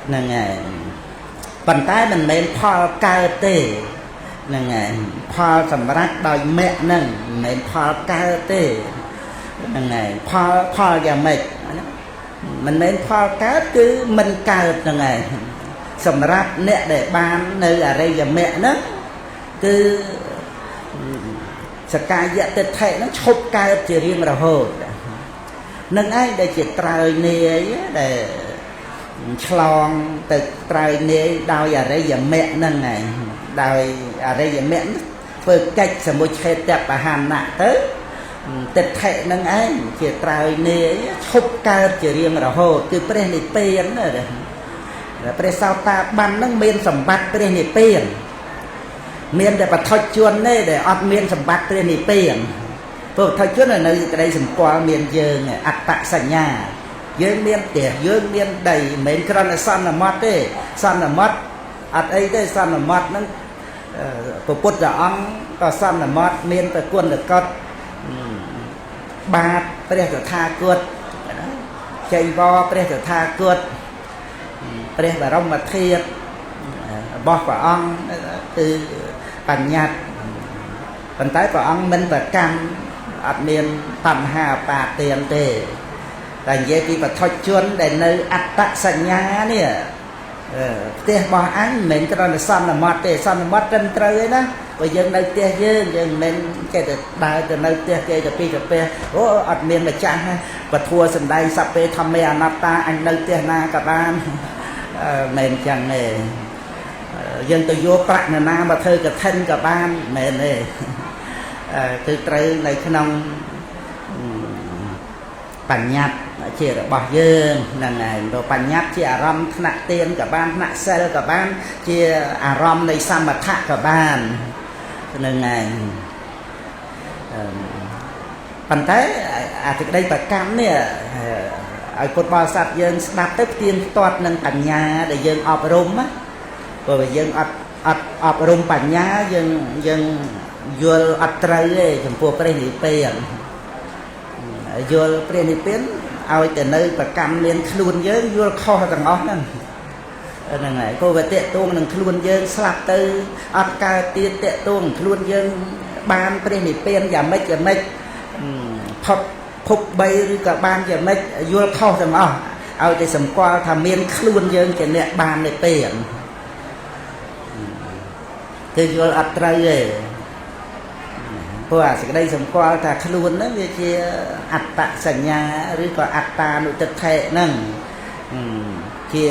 ហ្នឹងឯងប៉ុន្តែមិនមែនផលកើតទេហ្នឹងឯងផលសម្រាប់ដោយមគ្គហ្នឹងមិនមែនផលកើតទេហ្នឹងឯងផលយ៉ាងម៉េចមិនមែនផលកើតគឺមិនកើតហ្នឹងឯងសម្រាប់អ្នកដែលបាននៅអរិយមគ្គហ្នឹងគឺសកាយទិដ្ឋិហ្នឹងឈប់កើតជារៀងរហូតនឹងឯងដែលជាត្រើយនាយដែលឆ្លងទៅត្រើយនាយដោយអរិយមគ្គហ្នឹងឯងដោយអរិយមគ្គធ្វើកិច្ចសមុច្ឆេតបហានៈទៅទិដ្ឋិហ្នឹងឯងជាត្រើយនាយឈប់កើតជារៀងរហូតគឺព្រះនិព្វានព្រះសោតាបានហ្នឹងមានសម្បត្តិព្រះនិព្វានមានតែបឋិជនទេដែលអត់មានសម្បត្តិព្រះនិព្វានព្រោះបឋិជននៅក្តីសម្គាល់មានយើងអត្តសញ្ញាយើងមានផ្ទះយើងមានដីមិនមែនគ្រាន់តែសន្មត់ទេសន្មត់អត់អីទេសន្មត់ហ្នឹងព្រះពុទ្ធអង្គក៏សន្មត់មានប្រគុណកុដបាទព្រះតថាគតជ័យវរព្រះតថាគតព្រះបរមធាតុរបស់ព្រះអង្គគឺបញ្ញត្តិប៉ុន្តែព្រះអង្គមិនប្រកាន់អត់មានតណ្ហាបាទានទេតែនិយាយពីបឋិជនដែលនៅអត្តសញ្ញានេះផ្ទះរបស់អញមិនមែនគ្រាន់តែសន្មត់ទេសន្មត់ត្រឹមត្រូវឯណាបើយើងនៅផ្ទះយើងយើងមិនមែនចេះតែដើរទៅនៅផ្ទះគេទៅពីកាពះអូអត់មានម្ចាស់ពធัวសំដែងសព្វេធម្មេអនត្តាអញនៅផ្ទះណាក៏បានមិនចឹងទេយើងទៅយកប្រាក់នរណាមកធ្វើកឋិនក៏បានមិនមែនទេគឺត្រូវនៅក្នុងបញ្ញត្តិជារបស់យើងហ្នឹងហើយព្រោះបញ្ញត្តិជាអារម្មណ៍ថ្នាក់ទានក៏បានថ្នាក់សិលក៏បានជាអារម្មណ៍នៃសមថៈក៏បានហ្នឹងហើយប៉ុន្តែអាសេចក្តីប្រកម្មនេះឲ្យពុទ្ធបរិស័ទយើងស្ដាប់ទៅផ្ទៀងផ្ទាត់នឹងបញ្ញាដែលយើងអប់រំណាព្រោះយើងអត់អប់រំបញ្ញាយើងយល់អត់ត្រូវទេចំពោះព្រះនិព្វានយល់ព្រះនិព្វានឲ្យតែនៅប្រកម្មមានខ្លួនយើងយល់ខុសទាំងអស់ហ្នឹងហ្នឹងហើយព្រោះវាតាកតួងនឹងខ្លួនយើងស្លាប់ទៅអត់កើតទៀតតាកតួងខ្លួនយើងបានព្រះនិព្វានយ៉ាងម៉េចយ៉ាងម៉េចផុតភព3ឬក៏បានយ៉ាងម៉េចយល់ខុសទាំងអស់ឲ្យតែសម្គាល់ថាមានខ្លួនយើងជាអ្នកបាននិព្វានគឺយល់អត់ត្រូវទេព្រោះអាសេចក្តីសម្គាល់ថាខ្លួនហ្នឹងវាជាអត្តសញ្ញាឬក៏អត្តានុទិដ្ឋិហ្នឹងជា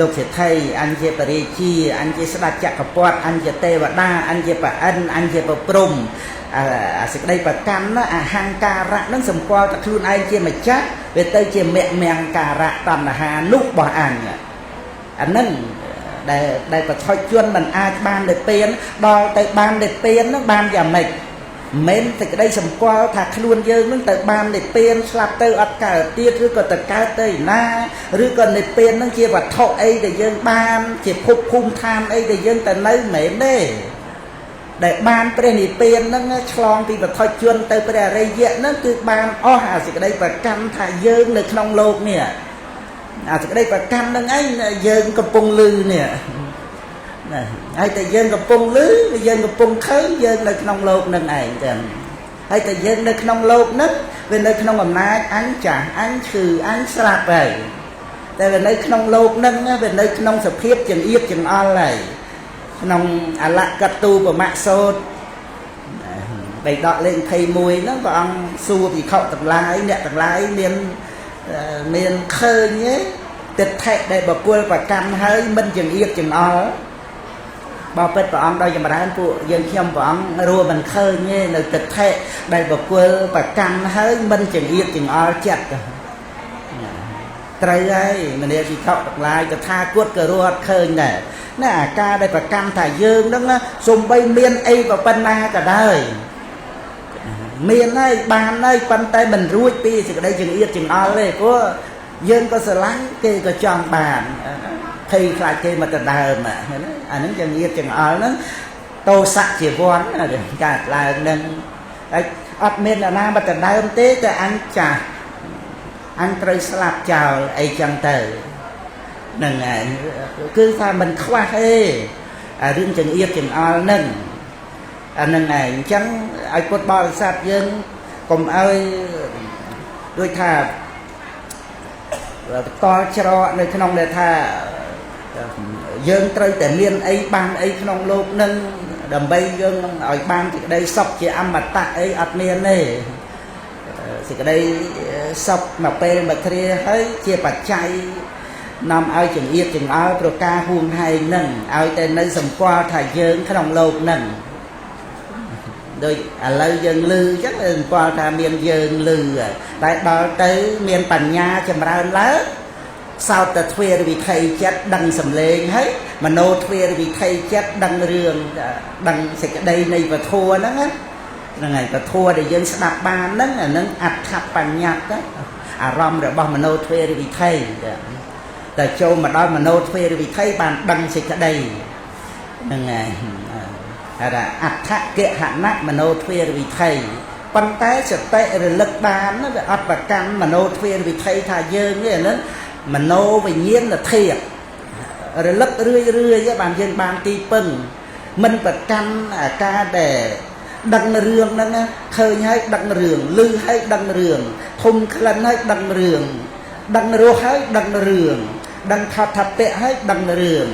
លោកសេដ្ឋីអញជាបរិជាអញជាស្ដេចចក្រពត្តិអញជាទេវតាអញជាប្រអិនអញជាប្រព្រំអាសេចក្តីប្រកម្មណាអហង្ការៈហ្នឹងសម្គាល់ថាខ្លួនឯងជាម្ចាស់វាទៅជាមគ្គមង្ការៈតណ្ហានោះរបស់អញអាហ្នឹងដែលបឋិជនមិនអាចបាននិព្វានដល់ទៅបាននិព្វានហ្នឹងបានយ៉ាងម៉េច មិនសេចក្តីសម្គាល់ថាខ្លួនយើងនឹងទៅបាននិព្វានស្លាប់ទៅអត់កើតទៀតឬក៏ទៅកើតទៅឯណាឬក៏និព្វាននឹងជាវត្ថុអីដែលយើងបានជាភពភូមិឋានអីដែលយើងទៅនៅមិនមែនទេដែលបានព្រះនិព្វានហ្នឹងឆ្លងពីវត្ថុជនទៅព្រះអរិយៈហ្នឹងគឺបានអស់អាសេចក្តីប្រកាន់ថាយើងនៅក្នុងលោកនេះអាសេចក្តីប្រកាន់ហ្នឹងឯងយើងកំពុងលឺនេះណាហើយតែយើងកំពុងលឺយើងកំពុងឃើញយើងនៅក្នុងលោកនឹងឯងចឹងហើយតែយើងនៅក្នុងលោកហ្នឹងវានៅក្នុងអំណាចអញចាស់អញឈឺអញស្លាប់ហើយតែវានៅក្នុងលោកហ្នឹងវានៅក្នុងសភាពចង្អៀតចង្អល់ហើយក្នុងអលកទូបមៈសោតបៃដកលេខ21ហ្នឹងព្រះអង្គសួរភិក្ខុទាំងឡាយអ្នកទាំងឡាយមានឃើញទេទិដ្ឋិដែលបុគ្គលប្រកាន់ហើយមិនចង្អៀតចង្អល់បើពិតព្រះអង្គដោយចម្រើនពួកយើងខ្ញុំព្រះអង្គរួមមិនឃើញទេនៅទិដ្ឋិដែលបុគ្គលប្រកាន់ហើយមិនចង្អៀតចង្អល់ចិត្តត្រូវហើយមនាភិក្ខុទាំងឡាយតថាគតក៏រស់អត់ឃើញដែរណាអាការដែលប្រកាន់ថាយើងហ្នឹងសំបីមានអីប៉ុណ្ណាក៏ដោយមានហើយបានហើយប៉ុន្តែមិនរួចពីសេចក្តីចង្អៀតចង្អល់ទេព្រោះយើងក៏ស្រឡាញ់គេក៏ចង់បានភ័យខ្លាចគេមកដដើមណាអាហ្នឹងចង្អៀតចង្អល់ហ្នឹងតោសៈជាវ័នកើតឡើងហ្នឹងហើយអត់មានអ្នកណាមកដដើមទេតែអញចាស់អញត្រូវស្លាប់ចោលអីចឹងទៅហ្នឹងហើយគឺថាមិនខ្វះទេអារឿងចង្អៀតចង្អល់ហ្នឹងអាហ្នឹងឯងអញ្ចឹងឲ្យពុទ្ធបរិស័ទយើងកុំឲ្យដូចថាតល់ច្រកនៅក្នុងដែលថាយើងត្រូវតែមានអីបានអីក្នុងលោកនឹងដើម្បីយើងឲ្យបានសេចក្តីសុខជាអមតៈអីអត់មានទេសេចក្តីសុខមកពេលមកគ្រាហើយជាបច្ច័យនាំឲ្យចង្អៀតចង្អល់ប្រការហួងហែងនឹងឲ្យតែនៅសម្គាល់ថាយើងក្នុងលោកនឹងដូចឥឡូវយើងលឺអញ្ចឹងសម្គាល់ថាមានយើងលឺតែដល់ទៅមានបញ្ញាចម្រើនឡើងសោតទ្វេរវិថីចិត្តដឹងសំឡេងហើយមโนទ្វេរវិថីចិត្តដឹងរឿងដឹងសេចក្តីនៃពធហ្នឹងហ្នឹងហើយពធដែលយើងស្ដាប់បានហ្នឹងអាហ្នឹងអត្ថបញ្ញត្តិអារម្មណ៍របស់មโนទ្វេរវិថីតែចូលមកដល់មโนទ្វេរវិថីបានដឹងសេចក្តីហ្នឹងហើយហៅថាអដ្ឋគហណៈមโนទ្វេរវិថីប៉ុន្តែសតិរលឹកបានវាអត់ប្រកាន់មโนទ្វេរវិថីថាយើងទេអាហ្នឹងមโนវិញ្ញាណធាតុរលឹករឿយរឿយបានយើងបានទីពឹងមិនប្រកាន់អាការដែលដឹងរឿងហ្នឹងឃើញហើយដឹងរឿងឮហើយដឹងរឿងធំក្លិនហើយដឹងរឿងដឹងរសហើយដឹងរឿងដឹងថតថពៈហើយដឹងរឿង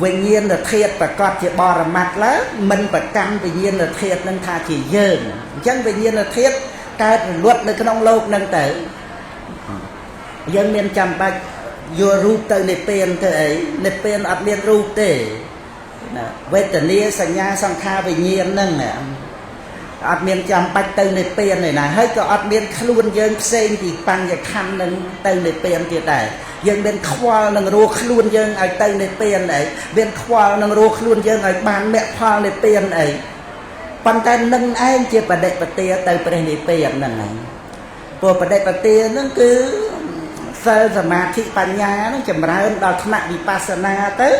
វិញ្ញាណធាតុប្រកបជាបរមត្តឡើងមិនប្រកាន់វិញ្ញាណធាតុនឹងថាជាយើងអញ្ចឹងវិញ្ញាណធាតុកើតរលត់នៅក្នុងលោកហ្នឹងទៅយើងមានចាំបាច់យករូបទៅនិព្វានទៅអីនិព្វានអត់មានរូបទេណាវេទនាសញ្ញាសង្ខារវិញ្ញាណហ្នឹងអត់មានចាំបាច់ទៅនិព្វានទេណាហើយក៏អត់មានខ្លួនយើងផ្សេងពីបញ្ញខណ្ឌនឹងទៅនិព្វានទៀតដែរយើងមានខ្វល់នឹងរស់ខ្លួនយើងឲ្យទៅនិព្វានអីមានខ្វល់នឹងរស់ខ្លួនយើងឲ្យបានមគ្គផលនិព្វានអីប៉ុន្តែនឹងឯងជាបដិបទាទៅព្រះនិព្វានហ្នឹងឯងព្រោះបដិបទាហ្នឹងគឺសិលសមាធិបញ្ញាហ្នឹងចម្រើនដល់ថ្នាក់វិបស្សនាទៅ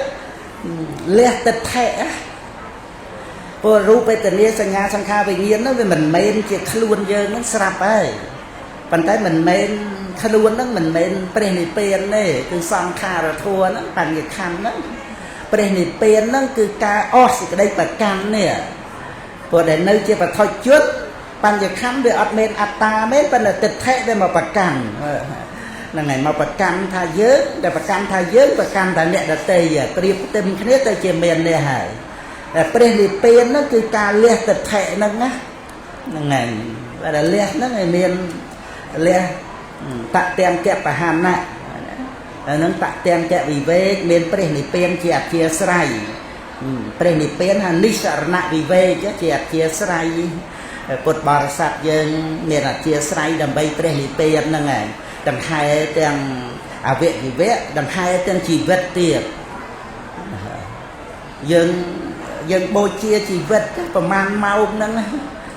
លះទិដ្ឋិព្រោះរូបវេទនាសញ្ញាសង្ខារវិញ្ញាណហ្នឹងវាមិនមែនជាខ្លួនយើងហ្នឹងស្រាប់ហើយប៉ុន្តែមិនមែនខ្លួនហ្នឹងមិនមែនព្រះនិព្វានទេគឺសង្ខារធម៌ហ្នឹងបញ្ញខណ្ឌហ្នឹងព្រះនិព្វានហ្នឹងគឺការអស់សេចក្តីប្រកាន់នេះព្រោះដែលនៅជាបឋិជនបញ្ញខណ្ឌវាអត់មានអត្តាមែនប៉ុន្តែទិដ្ឋិវាមកប្រកាន់ហ្នឹងហើយមកប្រកាន់ថាយើងដែលប្រកាន់ថាយើងប្រកាន់ថាអ្នកដទៃប្រៀបផ្ទឹមគ្នាទៅជាមាននេះហើយតែព្រះនិព្វានហ្នឹងគឺការលះទិដ្ឋិហ្នឹងណាហ្នឹងហើយតែលះហ្នឹងឯមានលះតទាំងកបហានៈហ្នឹងតទាំងកវិវេកមានព្រះនិព្វានជាអធិស្រ័យព្រះនិព្វានថានិសរណវិវេកជាអធិស្រ័យពុទ្ធបរិស័ទយើងមានអធិស្រ័យដើម្បីព្រះនិព្វានហ្នឹងឯងដង្ហែទាំងអវយវៈដង្ហែទាំងជីវិតទៀតយើង យើងបូជាជីវិតប្រមាណម៉ោងហ្នឹង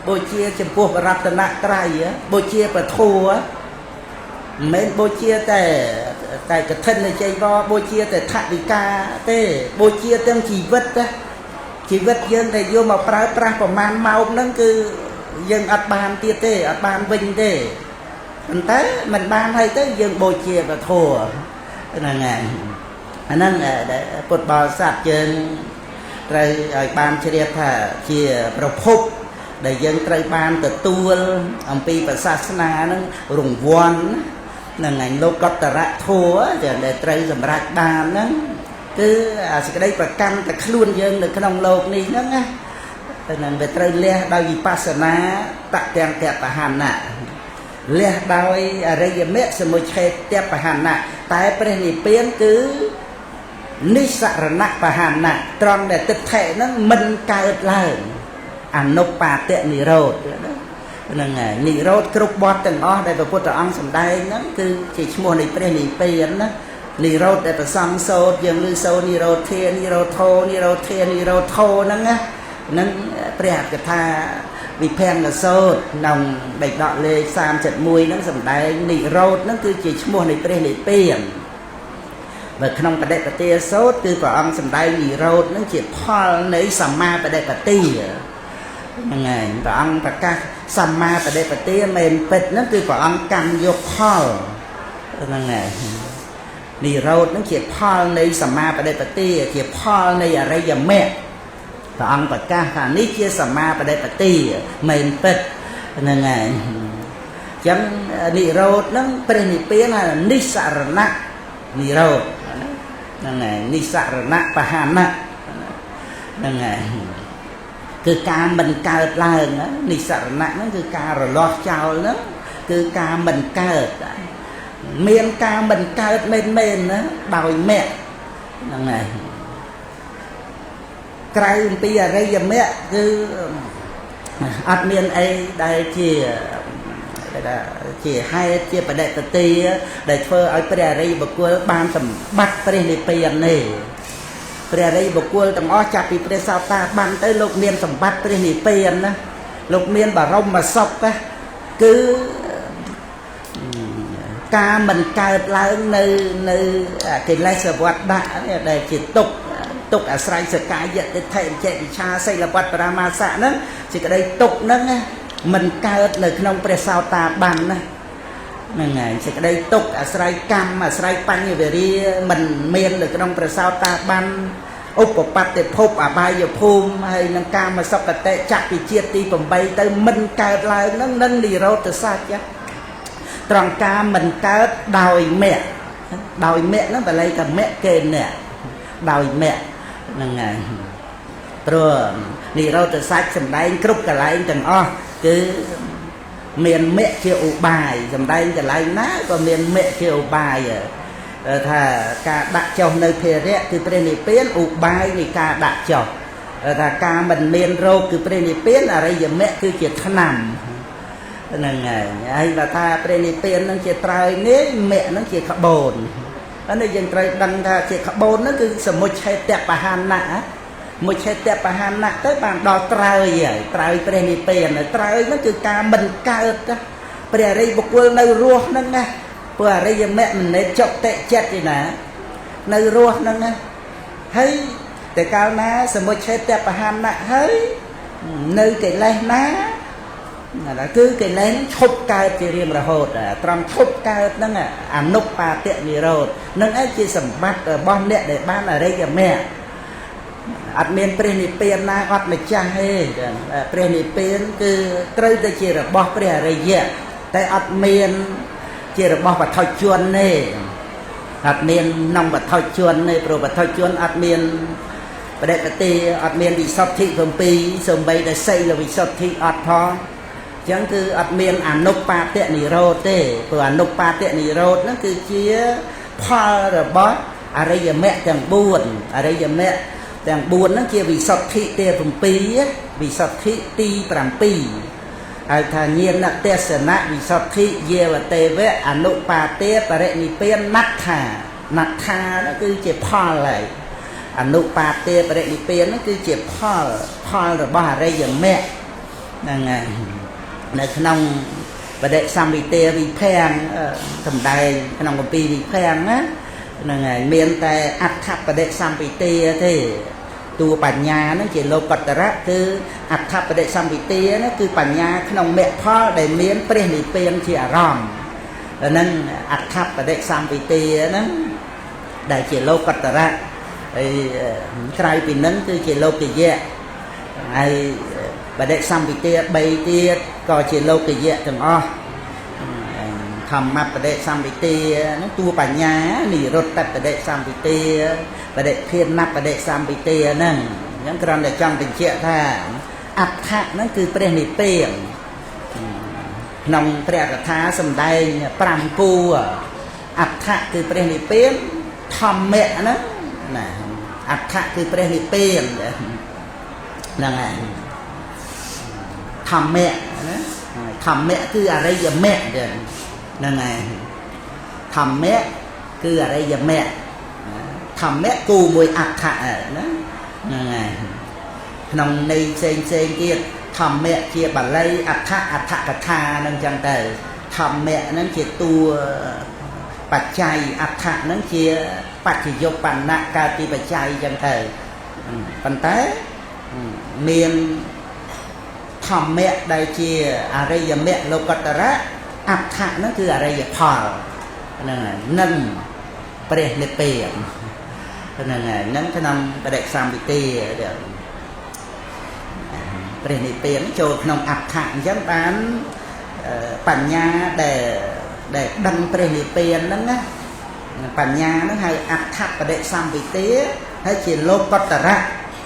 បូជាចំពោះរតនត្រ័យបូជាពធัวមិនមែនបូជាតែកឋិនជ័យបូជាតែថវិកាទេបូជាទាំងជីវិតណាជីវិតយើងដែលយកមកប្រើប្រាស់ប្រមាណម៉ោងហ្នឹងគឺយើងអត់បានទៀតទេអត់បានវិញទេប៉ុន្តែមិនបានហើយទៅយើងបូជាពធัวហ្នឹងហើយអាហ្នឹងពុទ្ធបរិស័ទយើងត្រូវឲ្យបានជ្រាបថាជាប្រភពដែលយើងត្រូវបានទទួលអំពីព្រះសាសនាហ្នឹងរង្វាន់ហ្នឹងឯងលោកតរៈធัวដែលត្រូវសម្រេចបានហ្នឹងគឺអាសេចក្តីប្រកាន់តែខ្លួនយើងនៅក្នុងលោកនេះហ្នឹងណានឹងវាត្រូវលះដោយវិបស្សនាតទាំងតបហណៈលះដោយអរិយមគ្គសមុច្ឆេតបហណៈតែព្រះនិព្វានគឺនិសរណបហណៈត្រង់ដែលទិដ្ឋិហ្នឹងមិនកើតឡើងអនុបាទនិរោធហ្នឹងហើយនិរោធគ្រប់បទទាំងអស់ដែលព្រះពុទ្ធអង្គសម្ដែងហ្នឹងគឺជាឈ្មោះនៃព្រះនិព្វានណានិរោធដែលប្រសង់សូត្រយើងឮសូរនិរោធានិរោធោនិរោធានិរោធោហ្នឹងណាហ្នឹងព្រះកថាវិភង្គសូត្រក្នុងបិដកលេខ31ហ្នឹងសម្ដែងនិរោធហ្នឹងគឺជាឈ្មោះនៃព្រះនិព្វានបើក្នុងបដិបទាសូត្រគឺព្រះអង្គសម្ដែងនិរោធហ្នឹងជាផលនៃសម្មាបដិបទាហ្នឹងហើយព្រះអង្គប្រកាសសម្មាបដិបទាមែនពិតហ្នឹងគឺព្រះអង្គកម្មយកផលហ្នឹងហើយនិរោធហ្នឹងជាផលនៃសម្មាបដិបទាជាផលនៃអរិយមគ្គព្រះអង្គប្រកាសថានេះជាសម្មាបដិបទាមែនពិតហ្នឹងហើយអញ្ចឹងនិរោធហ្នឹងព្រះនិព្វានហៅនិសរណៈនិរោធហ្នឹងហើយនិសរណៈបហណៈហ្នឹងហើយគឺការមិនកើតឡើងនិសរណៈហ្នឹងគឺការរលាស់ចោលហ្នឹងគឺការមិនកើតមានការមិនកើតមែនមែនណាដោយមគ្គហ្នឹងហើយក្រៅអំពីអរិយមគ្គគឺអត់មានអីដែលជាហេតុជាបដិបទាដែលធ្វើឲ្យព្រះអរិយបុគ្គលបានសម្បត្តិព្រះនិព្វានទេព្រះអរិយបុគ្គលទាំងអស់ចាប់ពីព្រះសោតាបានទៅលោកមានសម្បត្តិព្រះនិព្វានណាលោកមានបរមសុខណាគឺការមិនកើតឡើងនៅកិលេសវត្តដាក់ដែលជាទុក្ខទុក្ខអាស្រ័យសកាយទិដ្ឋិអញ្ចេវិឆាសីលវត្តបរាមាសៈហ្នឹងសេចក្តីទុក្ខហ្នឹងមិនកើតនៅក្នុងព្រះសោតាបានណាហ្នឹងហើយសេចក្តីទុក្ខអាស្រ័យកម្មអាស្រ័យបញ្ញវរាមិនមាននៅក្នុងព្រះសោតាបានឧបបត្តិភពអបាយភូមិហើយនឹងកាមសុគតិចក្រពីជាតិទី8ទៅមិនកើតឡើងហ្នឹងនឹងនិរោធសច្ចៈត្រង់ការមិនកើតដោយមគ្គដោយមគ្គហ្នឹងបល័យថាមគ្គគេអ្នកដោយមគ្គហ្នឹងហើយព្រោះនិរោធសច្ចសម្ដែងគ្រប់កន្លែងទាំងអស់គឺមានមគ្គជាឧបាយសម្ដែងកន្លែងណាក៏មានមគ្គជាឧបាយថាការដាក់ចុះនៅភារៈគឺព្រះនិព្វានឧបាយនៃការដាក់ចុះថាការមិនមានរោគគឺព្រះនិព្វានអរិយមគ្គគឺជាថ្នាំហ្នឹងហើយហើយបើថាព្រះនិព្វានហ្នឹងជាត្រើយនេះមគ្គហ្នឹងជាក្បូនអានេះយើងត្រូវដឹងថាជាក្បូនហ្នឹងគឺសមុច្ឆេតបហណៈមុច្ឆេតបហណៈទៅបានដល់ត្រើយហើយត្រើយព្រះនិព្វានត្រើយហ្នឹងគឺការមិនកើតព្រះអរិយបុគ្គលនៅរស់ហ្នឹងណាព្រោះអរិយមគ្គមិនមែនចុតិចិត្តទេណានៅរស់ហ្នឹងណាហើយតែកាលណាសមុច្ឆេតបហណៈហើយនៅកិលេសណាគឺកិលេសឈប់កើតជារៀងរហូតត្រង់ឈប់កើតហ្នឹងអនុបាទនិរោធនឹងឯងជាសម្បត្តិរបស់អ្នកដែលបានអរិយមគ្គអត់មានព្រះនិព្វានណាអត់ម្ចាស់ទេព្រះនិព្វានគឺត្រូវតែជារបស់ព្រះអរិយៈតែអត់មានជារបស់បឋិជនទេអត់មានក្នុងបឋិជនទេព្រោះបឋិជនអត់មានបដិបទាអត់មានវិសុទ្ធិ7សូម្បីតែសីលវិសុទ្ធិអត់ផងអញ្ចឹងគឺអត់មានអនុបាទនិរោធទេព្រោះអនុបាទនិរោធហ្នឹងគឺជាផលរបស់អរិយមគ្គទាំង4អរិយមគ្គទាំង4ហ្នឹងជាវិសុទ្ធិទី7វិសុទ្ធិទី7ហៅថាញាណទស្សនៈវិសុទ្ធិយាវទេវៈអនុបាទេបរិនិព្វានណដ្ឋាណដ្ឋាហ្នឹងគឺជាផលហើយ អនុបាទទេបរិនិព្វានហ្នឹងគឺជាផលផលរបស់អរិយមគ្គហ្នឹងហើយនៅក្នុងបដិសម្វិទាវិភាំងសំដែងក្នុងគម្ពីរវិភាំងណាហ្នឹងហើយមានតែអដ្ឋបដិសម្វិទាទេតួបញ្ញាហ្នឹងជាលោកតរៈគឺអដ្ឋបដិសម្វិទាហ្នឹងគឺបញ្ញាក្នុងមគ្គផលដែលមានព្រះនិព្វានជាអារម្មណ៍ហ្នឹងអដ្ឋបដិសម្វិទាហ្នឹងដែលជាលោកតរៈហើយក្រៅពីហ្នឹងគឺជាលោកយៈហើយបដិសម្វិទា3ទៀតក៏ជាលោកយៈទាំងអស់ធម្មបដិសម្វិទាហ្នឹងតួបញ្ញានិរុត្តបដិសម្វិទាបដិភានបដិសម្វិទាហ្នឹងអញ្ចឹងគ្រាន់តែចង់បញ្ជាក់ថាអដ្ឋៈហ្នឹងគឺព្រះនិព្វានក្នុងព្រះកថាសំដែង5គូអដ្ឋៈគឺព្រះនិព្វានធម្មៈហ្នឹងណាអដ្ឋៈគឺព្រះនិព្វានហ្នឹងហើយធម្មៈណាធម្មៈគឺអរិយមគ្គហ្នឹងហើយធម្មៈគឺអរិយមគ្គធម្មៈគូមួយអដ្ឋៈណាហ្នឹងហើយក្នុងន័យផ្សេងផ្សេងទៀតធម្មៈជាបាលីអដ្ឋៈអដ្ឋកថាហ្នឹងចឹងទៅធម្មៈហ្នឹងជាតួបច្ច័យអដ្ឋៈហ្នឹងជាបច្ចយុបណ្ណៈកើតពីបច្ច័យចឹងទៅប៉ុន្តែមានធម្មៈដែលជាអរិយមគ្គលោកតរៈអដ្ឋៈហ្នឹងគឺអរិយផលហ្នឹងហើយនឹងព្រះនិព្វានហ្នឹងហើយហ្នឹងក្នុងបដិសម្វិទាព្រះនិព្វានចូលក្នុងអដ្ឋៈអញ្ចឹងបានបញ្ញាដែលដឹងព្រះនិព្វានហ្នឹងណាបញ្ញាហ្នឹងហៅអដ្ឋបដិសម្វិទាហើយជាលោកតរៈ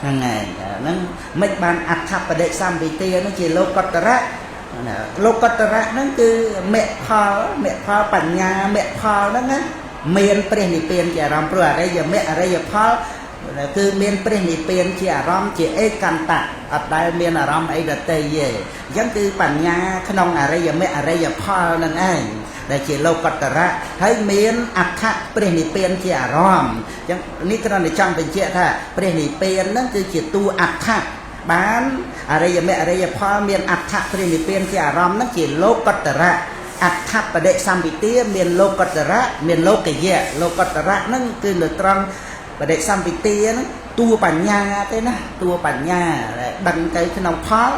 ហ្នឹងហើយហ្នឹងមិនបានអដ្ឋបដិសម្វិទាហ្នឹងជាលោកតរៈលោកតរៈហ្នឹងគឺមគ្គផលមគ្គផលបញ្ញាមគ្គផលហ្នឹងណាមានព្រះនិព្វានជាអារម្មណ៍ព្រោះអរិយមគ្គអរិយផលគឺមានព្រះនិព្វានជាអារម្មណ៍ជាឯកន្តៈអត់ដែលមានអារម្មណ៍អីដទៃទេអញ្ចឹងគឺបញ្ញាក្នុងអរិយមគ្គអរិយផលហ្នឹងឯងដែលជាលោកតរៈហើយមានអដ្ឋៈព្រះនិព្វានជាអារម្មណ៍អញ្ចឹងនេះគ្រាន់តែចង់បញ្ជាក់ថាព្រះនិព្វានហ្នឹងគឺជាតួអដ្ឋៈបានអរិយមគ្គអរិយផលមានអដ្ឋៈព្រះនិព្វានជាអារម្មណ៍ហ្នឹងជាលោកតរៈអដ្ឋបដិសម្វិទាមានលោកតរៈមានលោកយៈលោកតរៈហ្នឹងគឺនៅត្រង់បដិសម្វិទាហ្នឹងតួបញ្ញាទេណាតួបញ្ញាដឹងទៅក្នុងផល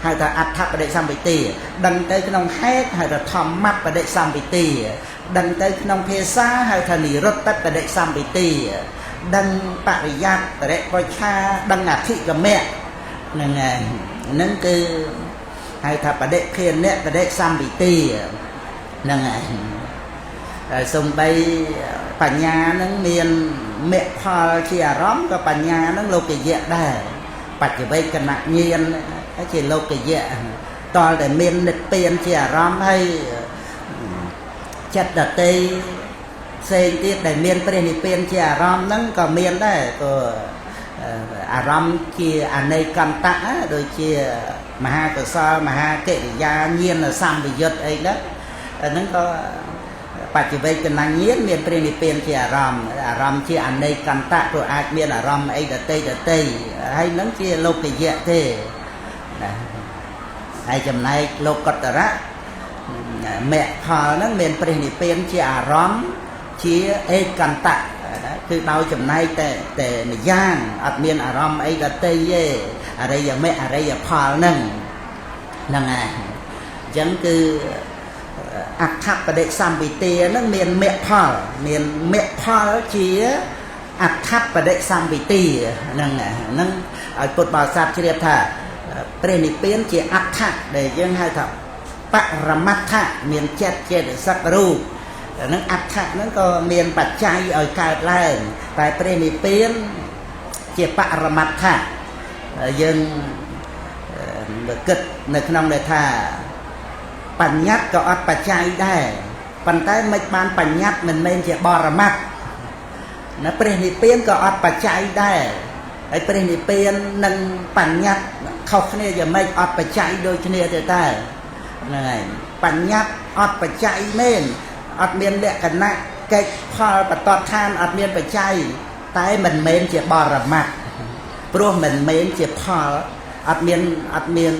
ហៅថាអដ្ឋបដិសម្វិទាដឹងទៅក្នុងហេតុហៅថាធម្មបដិសម្វិទាដឹងទៅក្នុងភាសាហៅថានិរុត្តបដិសម្វិទាដឹងបរិយ័តបរិបច្ឆាដឹងអធិកមៈហ្នឹងហើយហ្នឹងគឺហៅថាបដិភានៈបដិសម្វិទាហ្នឹងហើយហើយសំបីបញ្ញាហ្នឹងមានមគ្គផលជាអារម្មណ៍ក៏បញ្ញាហ្នឹងលោកយៈដែរបច្ចវេកណញាណជាលោកយៈតលតែមាននិព្វានជាអារម្មណ៍ហើយចិត្តដតីផ្សេងទៀតដែលមានព្រះនិព្វានជាអារម្មណ៍ហ្នឹងក៏មានដែរក៏អារម្មណ៍ជាអនេកន្តៈដូចជាមហាកុសលមហាកិរិយាញាណសម្បយុទ្ធអីហ្នឹងហ្នឹងក៏បច្ចវេកណញាណមានព្រះនិព្វានជាអារម្មណ៍អារម្មណ៍ជាអនេកន្តៈព្រោះអាចមានអារម្មណ៍អីដតីដតីហើយហ្នឹងជាលោកយៈទេណាហើយចំណែកលោកតរៈមគ្គផលហ្នឹងមានព្រះនិព្វានជាអារម្មណ៍ជាឯកន្តៈគឺដោយចំណែកតែម្យ៉ាងអត់មានអារម្មណ៍អីដតីទេអរិយមគ្គអរិយផលហ្នឹងហ្នឹងហើយអញ្ចឹងគឺអដ្ឋបដិសម្វិទាហ្នឹងមានមគ្គផលមានមគ្គផលជាអដ្ឋបដិសម្វិទាហ្នឹងហ្នឹងឲ្យពុទ្ធបរិស័ទជ្រាបថាព្រះនិព្វានជាអដ្ឋៈដែលយើងហៅថាបរមត្ថៈមានចិត្តចេតសិករូបហ្នឹងអដ្ឋៈហ្នឹងក៏មានបច្ច័យឲ្យកើតឡើងតែព្រះនិព្វានជាបរមត្ថៈយើងគិតនៅក្នុងដែលថាបញ្ញត្តិក៏អត់បច្ច័យដែរប៉ុន្តែមិនបានបញ្ញត្តិមិនមែនជាបរមត្ថណាព្រះនិព្វានក៏អត់បច្ច័យដែរហើយព្រះនិព្វាននិងបញ្ញត្តិខុសគ្នាយ៉ាងម៉េចអត់បច្ច័យដូចគ្នាទេតើហ្នឹងហើយបញ្ញត្តិអត់បច្ច័យមែនអត់មានលក្ខណៈកិច្ចផលបតតឋានអត់មានបច្ច័យ តែមិនមែនជាបរមត្តព្រោះមិនមែនជាផលអត់មានអត់មាន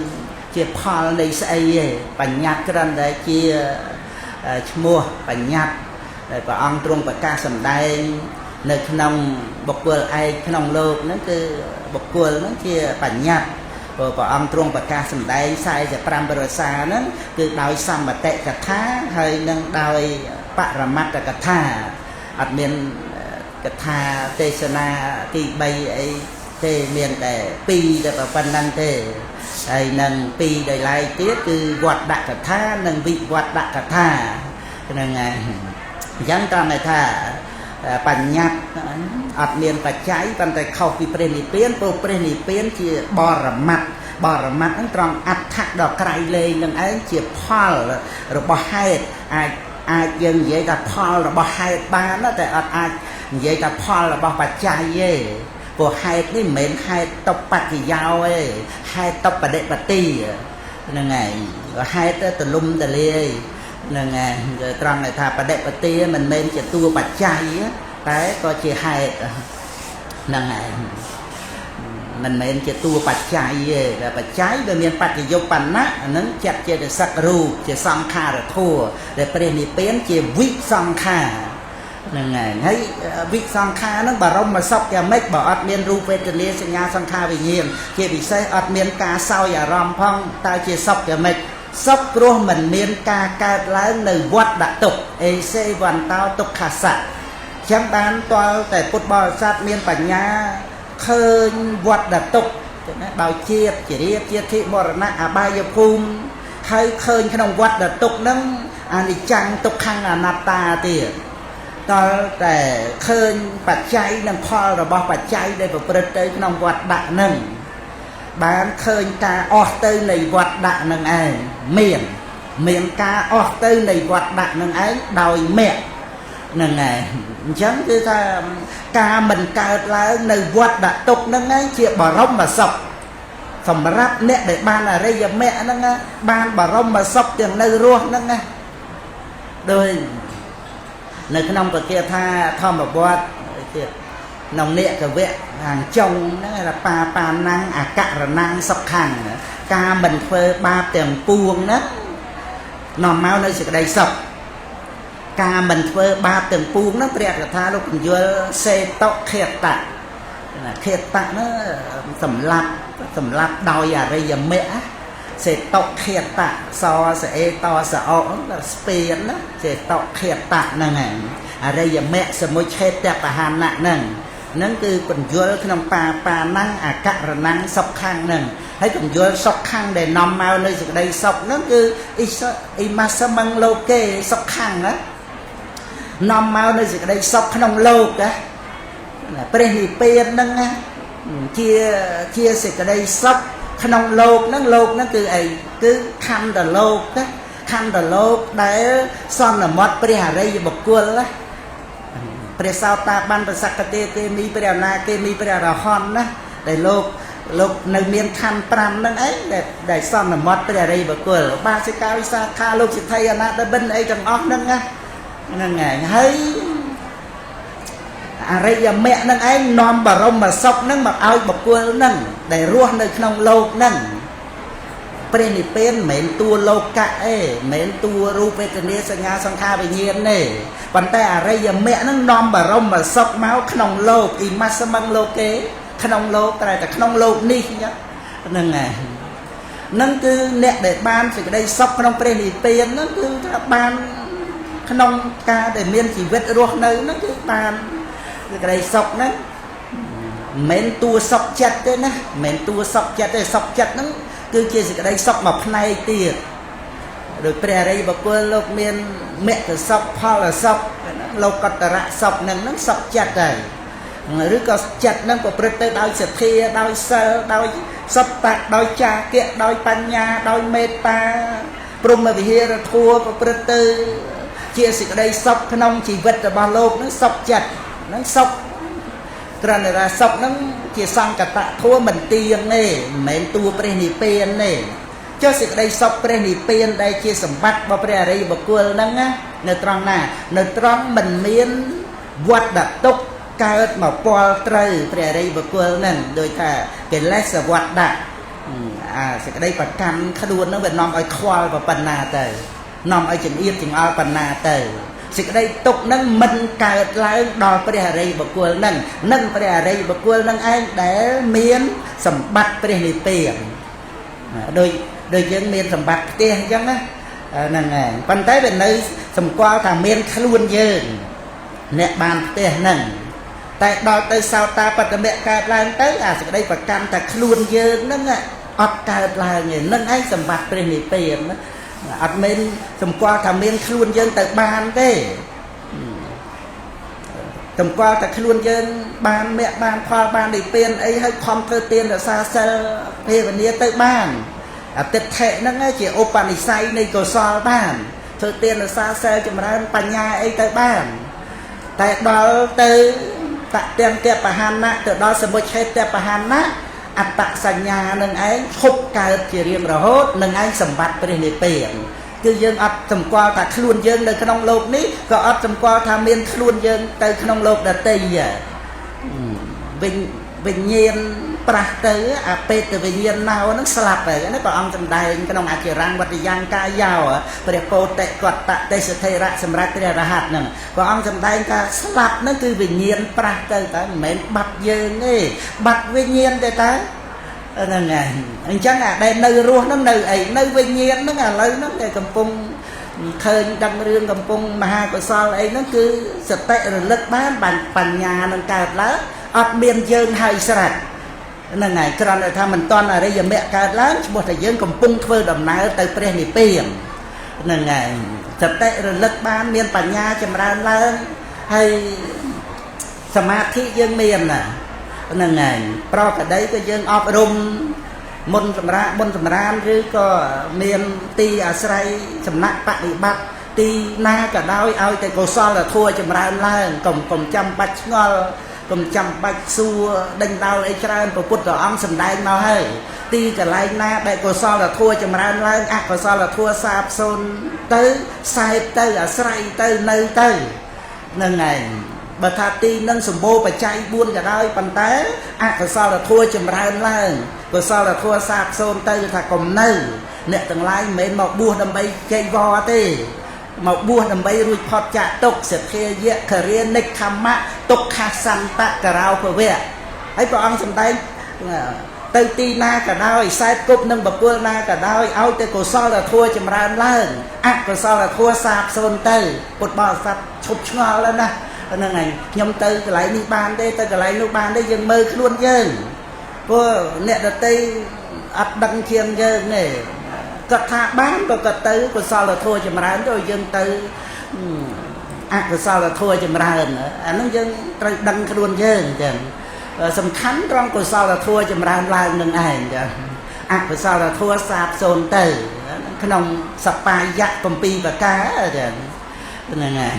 ជាផលនៃស្អីទេបញ្ញត្តិគ្រាន់តែជាឈ្មោះបញ្ញត្តិដែលព្រះអង្គទ្រង់ប្រកាសសម្ដែងនៅក្នុងបុគ្គលឯកក្នុងលោកហ្នឹងគឺបុគ្គលហ្នឹងជាបញ្ញត្តិព្រោះព្រះអង្គទ្រង់ប្រកាសសម្ដែង45ប្រសាហ្នឹងគឺដោយសមតិកថាហើយនឹងដោយបរមត្តកថាអត់មានកថាទេសនាទី3អីទេមានតែ2តែប៉ុណ្្នឹងទេហើយនឹង2ដោយឡែកទៀតគឺវត្តកថានិងវិវត្តកថាហ្នឹងហើយអញ្ចឹងត្រង់ថាបញ្ញត្តិអត់មានបច្ច័យប៉ុន្តែខុសពីព្រះនិព្វានព្រោះព្រះនិព្វានជាបរមត្តបរមត្តហ្នឹងត្រង់អដ្ឋៈដ៏ក្រៃលែងនឹងឯងជាផលរបស់ហេតុអាចអាចយើងនិយាយថាផលរបស់ហេតុបានតែអត់អាចនិយាយថាផលរបស់បច្ច័យទេព្រោះហេតុនេះមិនមែនហេតុតបច្ចយោទេហេតុតបដិបត្តិហ្នឹងឯងហេតុទលំទលាយហ្នឹងឯងត្រង់ថាបដិបត្តិមិនមែនជាតួបច្ច័យតែក៏ជាហេតុហ្នឹងឯងមិនមែនជាតួបច្ច័យទេតែបច្ច័យវាមានបច្ចយុបណ្ណៈអាហ្នឹងចិត្តចេតសិករូបជាសង្ខារធัวដែលព្រះនិព្វានជាវិសង្ខារហ្នឹងហើយហើយវិសង្ខារហ្នឹងបរមសុខយ៉ាងម៉េចបើអត់មានរូបវេទនាសញ្ញាសង្ខារវិញ្ញាណជាពិសេសអត់មានការសោយអារម្មណ៍ផងតើជាសុខយ៉ាងម៉េចសុខព្រោះមិនមានការកើតឡើងនៅវត្តដាក់ទុក្ខអេសេវន្តោទុក្ខសៈចឹងបានទាល់តែពុទ្ធបរិស័ទមានបញ្ញាឃើញវត្តដាក់ទុក្ខណាដោយជាតិជារាជាធិមរណៈអបាយភូមិហើយឃើញក្នុងវត្តដាក់ទុក្ខហ្នឹងអនិច្ចំទុក្ខំអនត្តាទៀតតើតែឃើញបច្ច័យនិងផលរបស់បច្ច័យដែលប្រព្រឹត្តទៅក្នុងវត្តដាក់ហ្នឹងបានឃើញការអស់ទៅនៃវត្តដាក់នឹងឯងមានការអស់ទៅនៃវត្តដាក់នឹងឯងដោយមគ្គហ្នឹងឯងអញ្ចឹងគឺថាការមិនកើតឡើងនៅវត្តដាក់ទុកហ្នឹងឯងជាបរមសុខសម្រាប់អ្នកដែលបានអរិយមគ្គហ្នឹងបានបរមសុខទាំងនៅរស់ហ្នឹងណាដោយនៅក្នុងពគាថាធម្មវត្តទៀតក្នុងនិកវៈខាងចុងហ្នឹងថាបាបាណាំងអករណាំងសុខំការមិនធ្វើបាបទាំងពួងហ្នឹងនាំមកនៅសេចក្តីសុខការមិនធ្វើបាបទាំងពួងហ្នឹងព្រះកថាលោកពន្យល់សេតុខេតៈខេតៈហ្នឹងសម្លាប់ដោយអរិយមគ្គសេតុខេតៈសសអេតសអស្ពានណាសេតុខេតៈហ្នឹងឯងអរិយមគ្គសមុច្ឆេតបហានៈហ្នឹងហ្នឹងគឺពន្យល់ក្នុងបាបាណាំងអករណាំងសុខំហ្នឹងហើយពន្យល់សុខំដែលនាំមកនៅសេចក្តីសុខហ្នឹងគឺអ៊ីម៉ាសមੰលោកេសុខំណានាំមកនៅសេចក្តីសុខក្នុងលោកណាព្រះនិព្វានហ្នឹងណាជាសេចក្តីសុខក្នុងលោកហ្នឹងលោកហ្នឹងគឺអីគឺខណ្ឌលោកណាខណ្ឌលោកដែលសន្មត់ព្រះអរិយបុគ្គលណាព្រះសោតាបានប្រសកទេគេមីព្រះអនាគេមីព្រះអរហន្តណាដែលលោកនៅមានខណ្ឌ5ហ្នឹងឯងដែលសន្មត់ព្រះអរិយបុគ្គលបាសិកាវិសាខាលោកសិទ្ធិអនាថបិណ្ឌអីទាំងអស់ហ្នឹងណាហ្នឹងឯងហើយអរិយមគ្គហ្នឹងឯងនាំបរមសុខហ្នឹងមកឲ្យបុគ្គលហ្នឹងដែលរស់នៅក្នុងលោកហ្នឹងព្រះនិព្វានមិនមែនតួលោកៈទេមិនមែនតួរូបវេទនាសញ្ញាសង្ខារវិញ្ញាណទេប៉ុន្តែអរិយមគ្គហ្នឹងនាំបរមសុខមកក្នុងលោកអ៊ីម៉ាសមੰលោកេក្នុងលោកតែក្នុងលោកនេះហ្នឹងឯងហ្នឹងគឺអ្នកដែលបានសេចក្តីសុខក្នុងព្រះនិព្វានហ្នឹងគឺថាបានក្នុងការដែលមានជីវិតរស់នៅហ្នឹងគឺបានសេចក្តីសុខហ្នឹងមិនមែនតួសុខចិត្តទេណាមិនមែនតួសុខចិត្តទេសុខចិត្តហ្នឹងគឺជាសេចក្តីសុខមួយផ្នែកទៀតដោយព្រះអរិយបុគ្គលលោកមានមគ្គសុខផលសុខលោកតរៈសុខហ្នឹងហ្នឹងសុខចិត្តហើយឬក៏ចិត្តហ្នឹងប្រព្រឹត្តទៅដោយសទ្ធាដោយសិលដោយសត្តៈដោយចាគៈដោយបញ្ញាដោយមេត្តាព្រហ្មវិហារធម៌ប្រព្រឹត្តទៅជាសេចក្តីសុខក្នុងជីវិតរបស់លោកហ្នឹងសុខចិត្តហ្នឹងសុខ ត្រណរាសុខហ្នឹងជាសង្កតធម៌មិនទៀងទេមិនមែនតួព្រះនិព្វានទេចុះសេចក្តីសុខព្រះនិព្វានដែលជាសម្បត្តិរបស់ព្រះអរិយបុគ្គលហ្នឹងណានៅត្រង់ណានៅត្រង់មិនមានវត្តទុក្ខ កើតមកពាល់ត្រូវព្រះអរិយបុគ្គលហ្នឹងដោយថាកិលេសវត្តដាក់អាសេចក្តីប្រកាន់ខ្លួនហ្នឹងវានាំឲ្យខ្វល់ប៉ុណ្ណាទៅនាំឲ្យចង្អៀតចង្អល់ប៉ុណ្ណាទៅសេចក្តីទុកហ្នឹងមិនកើតឡើងដល់ព្រះអរិយបុគ្គលហ្នឹងនិងព្រះអរិយបុគ្គលហ្នឹងឯងដែលមានសម្បត្តិព្រះនិព្វានដោយយើងមានសម្បត្តិផ្ទះអញ្ចឹងណាហ្នឹងឯងប៉ុន្តែវានៅសម្គាល់ថាមានខ្លួនយើងអ្នកបានផ្ទះហ្នឹងតែដល់ទៅសោតាបត្តមៈកើតឡើងទៅអាសេចក្តីប្រកាន់តែខ្លួនយើងហ្នឹងអត់កើតឡើងទេនឹងឯងសម្បត្តិព្រះនិព្វានអត់មែនសម្គាល់ថាមានខ្លួនយើងទៅបានទេសម្គាល់តែខ្លួនយើងបានមគ្គបានផលបាននិព្វានអីហើយខំធ្វើទានរក្សាសិលភាវនាទៅបានអតិថិហ្នឹងជាឧបនិស្ស័យនៃកុសលបានធ្វើទានរក្សាសិលចម្រើនបញ្ញាអីទៅបានតែដល់ទៅតទាំងតបហានៈទៅដល់សមុច្ឆេតបហានៈអត្តសញ្ញានឹងឯងឈប់កើតជារៀងរហូតនឹងឯងសម្បត្តិព្រះនិព្វានគឺយើងអត់សម្គាល់ថាខ្លួនយើងនៅក្នុងលោកនេះក៏អត់សម្គាល់ថាមានខ្លួនយើងទៅក្នុងលោកដទៃវិញ្ញាណប្រាស់ទៅអបេតវិញ្ញាណណៅហ្នឹងស្លាប់ហើយណាព្រះអង្គសម្ដែងក្នុងអចិរង្គវត្តយ៉ាងកាយោព្រះពោធិកតទេសថេរៈសម្រាប់ព្រះរហ័តហ្នឹងព្រះអង្គសម្ដែងថាស្លាប់ហ្នឹងគឺវិញ្ញាណប្រាស់ទៅតែមិនមែនបាត់យើងទេបាត់វិញ្ញាណទេតើហ្នឹងហើយអញ្ចឹងអាដែលនៅរស់ហ្នឹងនៅអីនៅវិញ្ញាណហ្នឹងឥឡូវហ្នឹងដែលកំពុងឃើញដឹងរឿងកំពុងមហាកុសលអីហ្នឹងគឺសតិរលឹកបានបញ្ញានឹងកើតឡើងអត់មានយើងហើយស្រេចហ្នឹងហើយគ្រាន់តែថាមិនតន់អរិយមគ្គកើតឡើងឈ្មោះថាយើងកំពុងធ្វើដំណើរទៅព្រះនិព្វានហ្នឹងហើយសតិរលឹកបានមានបញ្ញាចម្រើនឡើងហើយសមាធិយើងមានណាហ្នឹងហើយប្រកដីក៏យើងអប់រំមុនសម្រាប់បុណ្យសម្រានឬក៏មានទីអាស្រ័យសំណាក់បដិបត្តិទីណាក៏ដោយឲ្យតែកុសលធម៌ចម្រើនឡើងកុំចាំបាច់ឆ្ងល់កុំចាំបាច់សួរដេញដោលអីច្រើនព្រះពុទ្ធអង្គសម្ដែងមកហើយទីកន្លែងណាដែលកុសលធម៌ចម្រើនឡើងអកុសលធម៌សាបសូន្យទៅសែបទៅអាស្រ័យទៅនៅទៅហ្នឹងឯងបើថាទីនឹងសម្បូរបច្ច័យ4ក៏ដោយប៉ុន្តែអកុសលធម៌ចម្រើនឡើងកុសលធម៌សាបសូន្យទៅថាកុំនៅអ្នកទាំងឡាយមិនមែនមកបួសដើម្បីជ័យវរទេមកបួសដើម្បីរួចផុតចាកទុក្ខសទ្ធាយៈខរិនិខមៈទុក្ខសន្តករោភវៈហើយព្រះអង្គសម្ដែងទៅទីណាក៏ដោយសែតគប់នឹងបុគ្គលណាក៏ដោយឲ្យតែកុសលធម៌ចម្រើនឡើងអកុសលធម៌សាបសូន្យទៅពុទ្ធបរិស័ទឈប់ឆ្ងល់แล้วណាហ្នឹងហើយខ្ញុំទៅកន្លែងនេះបានទេទៅកន្លែងនោះបានទេយើងមើលខ្លួនយើងព្រោះអ្នកដទៃអត់ដឹងជាងយើងទេគាត់ថាបានក៏គាត់ទៅកុសលធម៌ចម្រើនទៅយើងទៅអកុសលធម៌ចម្រើនអាហ្នឹងយើងត្រូវដឹងខ្លួនយើងអញ្ចឹងសំខាន់ត្រង់កុសលធម៌ចម្រើនឡើងនឹងឯងចាអកុសលធម៌សាបសូន្យទៅក្នុងសបាយៈ7ប្រការចាហ្នឹងហើយ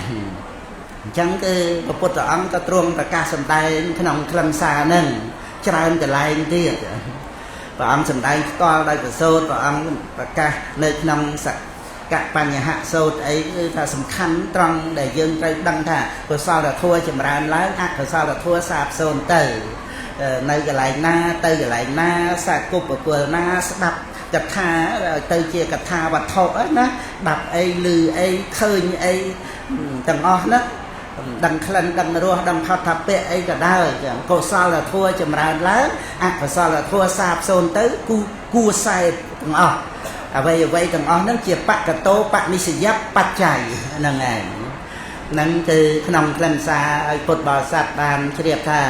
អញ្ចឹងគឺព្រះពុទ្ធអង្គក៏ទ្រង់ប្រកាសសម្ដែងក្នុងខ្លឹមសារហ្នឹងច្រើនកន្លែងទៀតព្រះអង្គសម្ដែងផ្ទាល់ដោយប្រសូតព្រះអង្គប្រកាសនៅក្នុងសកបញ្ញហសូត្រអីគឺថាសំខាន់ត្រង់ដែលយើងត្រូវដឹងថាកុសលធម៌ចម្រើនឡើងអកុសលធម៌សាបសូន្យទៅនៅកន្លែងណាទៅកន្លែងណាសាគប់បុគ្គលណាស្ដាប់កថាទៅជាកថាវត្ថុណាដាប់អីឮអីឃើញអីទាំងអស់ហ្នឹងដឹងក្លិនដឹងរសដឹងផតពៈអីក៏ដោយកុសលធម៌ចម្រើនឡើងអកុសលធម៌សាបសូន្យទៅគួសែបទាំងអស់អ្វីទាំងអស់ហ្នឹងជាបកតោបនិស្សយបច្ច័យហ្នឹងឯងហ្នឹងគឺក្នុងខ្លឹមសារឲ្យពុទ្ធបរិស័ទបានជ្រាបថា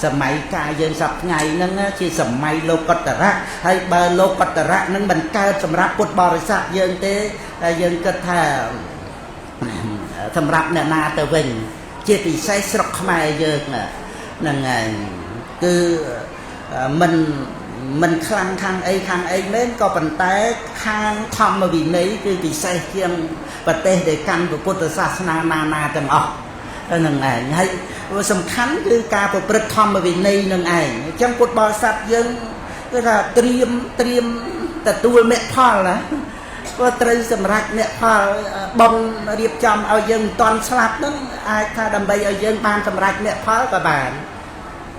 សម័យកាលយើងសប្តាហ៍ថ្ងៃហ្នឹងជាសម័យលោកតរៈហើយបើលោកតរៈហ្នឹងមិនកើតសម្រាប់ពុទ្ធបរិស័ទយើងទេតែយើងគិតថាសម្រាប់អ្នកណាទៅវិញជាពិសេសស្រុកខ្មែរយើងហ្នឹងឯងគឺមិនខ្លាំងខាងអីមែនក៏ប៉ុន្តែខាងធម្មវិន័យគឺពិសេសជាងប្រទេសដែលកាន់ពុទ្ធសាសនាណាទាំងអស់ហ្នឹងឯងហើយសំខាន់គឺការប្រព្រឹត្តធម្មវិន័យនឹងឯងអញ្ចឹងពុទ្ធបរិស័ទយើងគឺថាត្រៀមទទួលមគ្គផលណា ក៏ត្រូវសម្រេចមគ្គផល បំរៀបចំឲ្យយើងមិនតន់ស្លាប់ហ្នឹង អាចថាដើម្បីឲ្យយើងបានសម្រេចមគ្គផលក៏បាន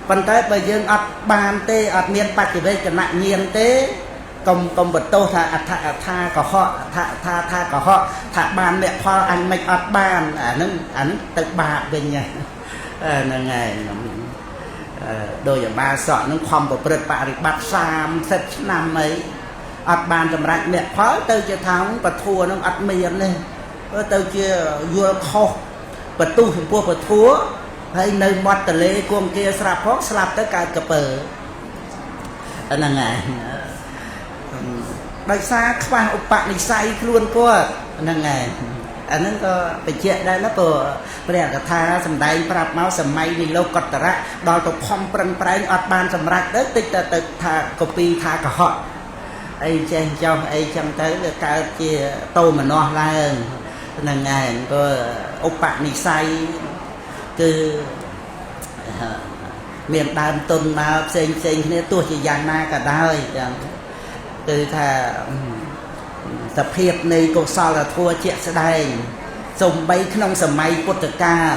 ប៉ុន្តែបើយើងអត់បានទេ អត់មានបច្ចវេកណញាណទេ កុំបន្ទោសថាអដ្ឋអថាកុហក អដ្ឋអថាថាកុហក ថាបានមគ្គផលអញមិនអត់បាន អាហ្នឹងទៅបាបវិញហ្នឹងហើយ។ ដោយអបាសកហ្នឹងខំប្រព្រឹត្តបរិបត្តិ30ឆ្នាំអី អត់បានសម្រេចមគ្គផល ទៅជាថាពធัวនឹងអត់មានទេ ទៅជាយល់ខុសបន្ទុះចំពោះពធัว ហើយនៅមាត់ទលេគង្គាស្រាប់ផង ស្លាប់ទៅកើតកពើហ្នឹងហើយ ដោយសារខ្វះឧបនិស្ស័យខ្លួនគាត់ហ្នឹងហើយ។ អាហ្នឹងក៏បញ្ជាក់ដែរណា ព្រោះព្រះកថាសំដែងប្រាប់មកសម័យនៃលោកកតរៈ ដល់ទៅខំប្រឹងប្រែងអត់បានសម្រេចទៅ តិចតែទៅថាកពីថាកុហកអីចេះចោះអីចឹងទៅ វាកើតជាតោមនោះឡើងហ្នឹងឯង។ ព្រោះឧបនិស្ស័យគឺមានដើមទុនមកផ្សេងផ្សេងគ្នា ទោះជាយ៉ាងណាក៏ដោយ ចឹងគឺថាសភាពនៃកុសលធម៌ជាក់ស្ដែង សំបីក្នុងសម័យពុទ្ធកាល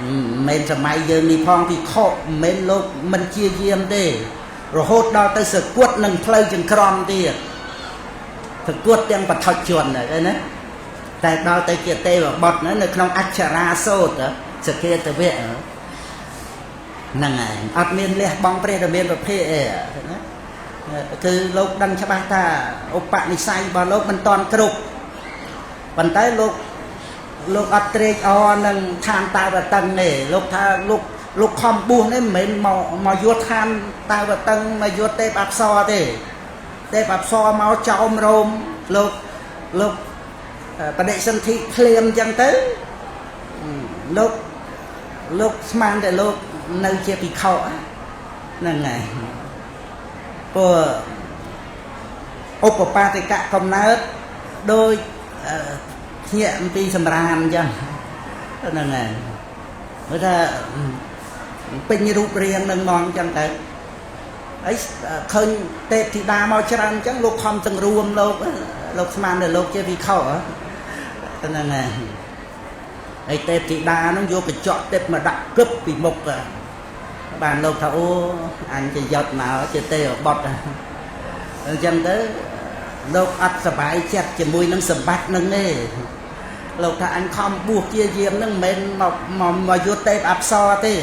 មិនមែនសម័យយើងនេះផង ពិខុមិនមែនលោកមិនជាយាមទេ រហូតដល់ទៅសគួតនឹងផ្លូវចង្ក្រមទៀត សគួតទាំងបឋជនណា តែដល់ទៅជាទេវបុត្រនៅក្នុងអក្សរាសោតសគាតវៈហ្នឹងឯង អត់មានលះបង់ព្រះរាមាប្រភេទអីណា គឺលោកដឹងច្បាស់ថាឧបនិស្ស័យរបស់លោកមិនតាន់គ្រប់ ប៉ុន្តែលោកអត់ត្រេកអរនឹងឋានតាវតឹងទេ។ លោកថាលោកខំបួសនេះមិនមែនមកយកឋានតាវតឹង មកយកទេពអប្សរទេ ទេពអប្សរមកចោមរោមលោក លោកបដិសន្ធិភ្លាមអញ្ចឹងទៅ លោកស្មានតែលោកនៅជាភិក្ខុហ្នឹងហើយ ព្រោះឧបបាទិកៈកំណើតដូចភ្ញាក់អំពីសម្រានអញ្ចឹងហ្នឹងហើយ ព្រោះថាពេញរូបរាងនឹងហ្មងអញ្ចឹងទៅ អីឃើញទេពធីតាមកច្រើនអញ្ចឹង លោកខំទាំងរួម លោកស្មានតែលោកជាភិក្ខុហ្នឹងហើយ ហើយទេពធីតាហ្នឹងយកកញ្ចក់ទេពមកដាក់គឹបពីមុខ បានលោកថាអូអញជាយត់មកជាទេវបុត្រអញ្ចឹងទៅ លោកអត់សប្បាយចិត្តជាមួយនឹងសម្បត្តិនឹងទេ។ លោកថាអញខំបួសជាយាមនឹងមិនមែនមកយកទេពអប្សរទេ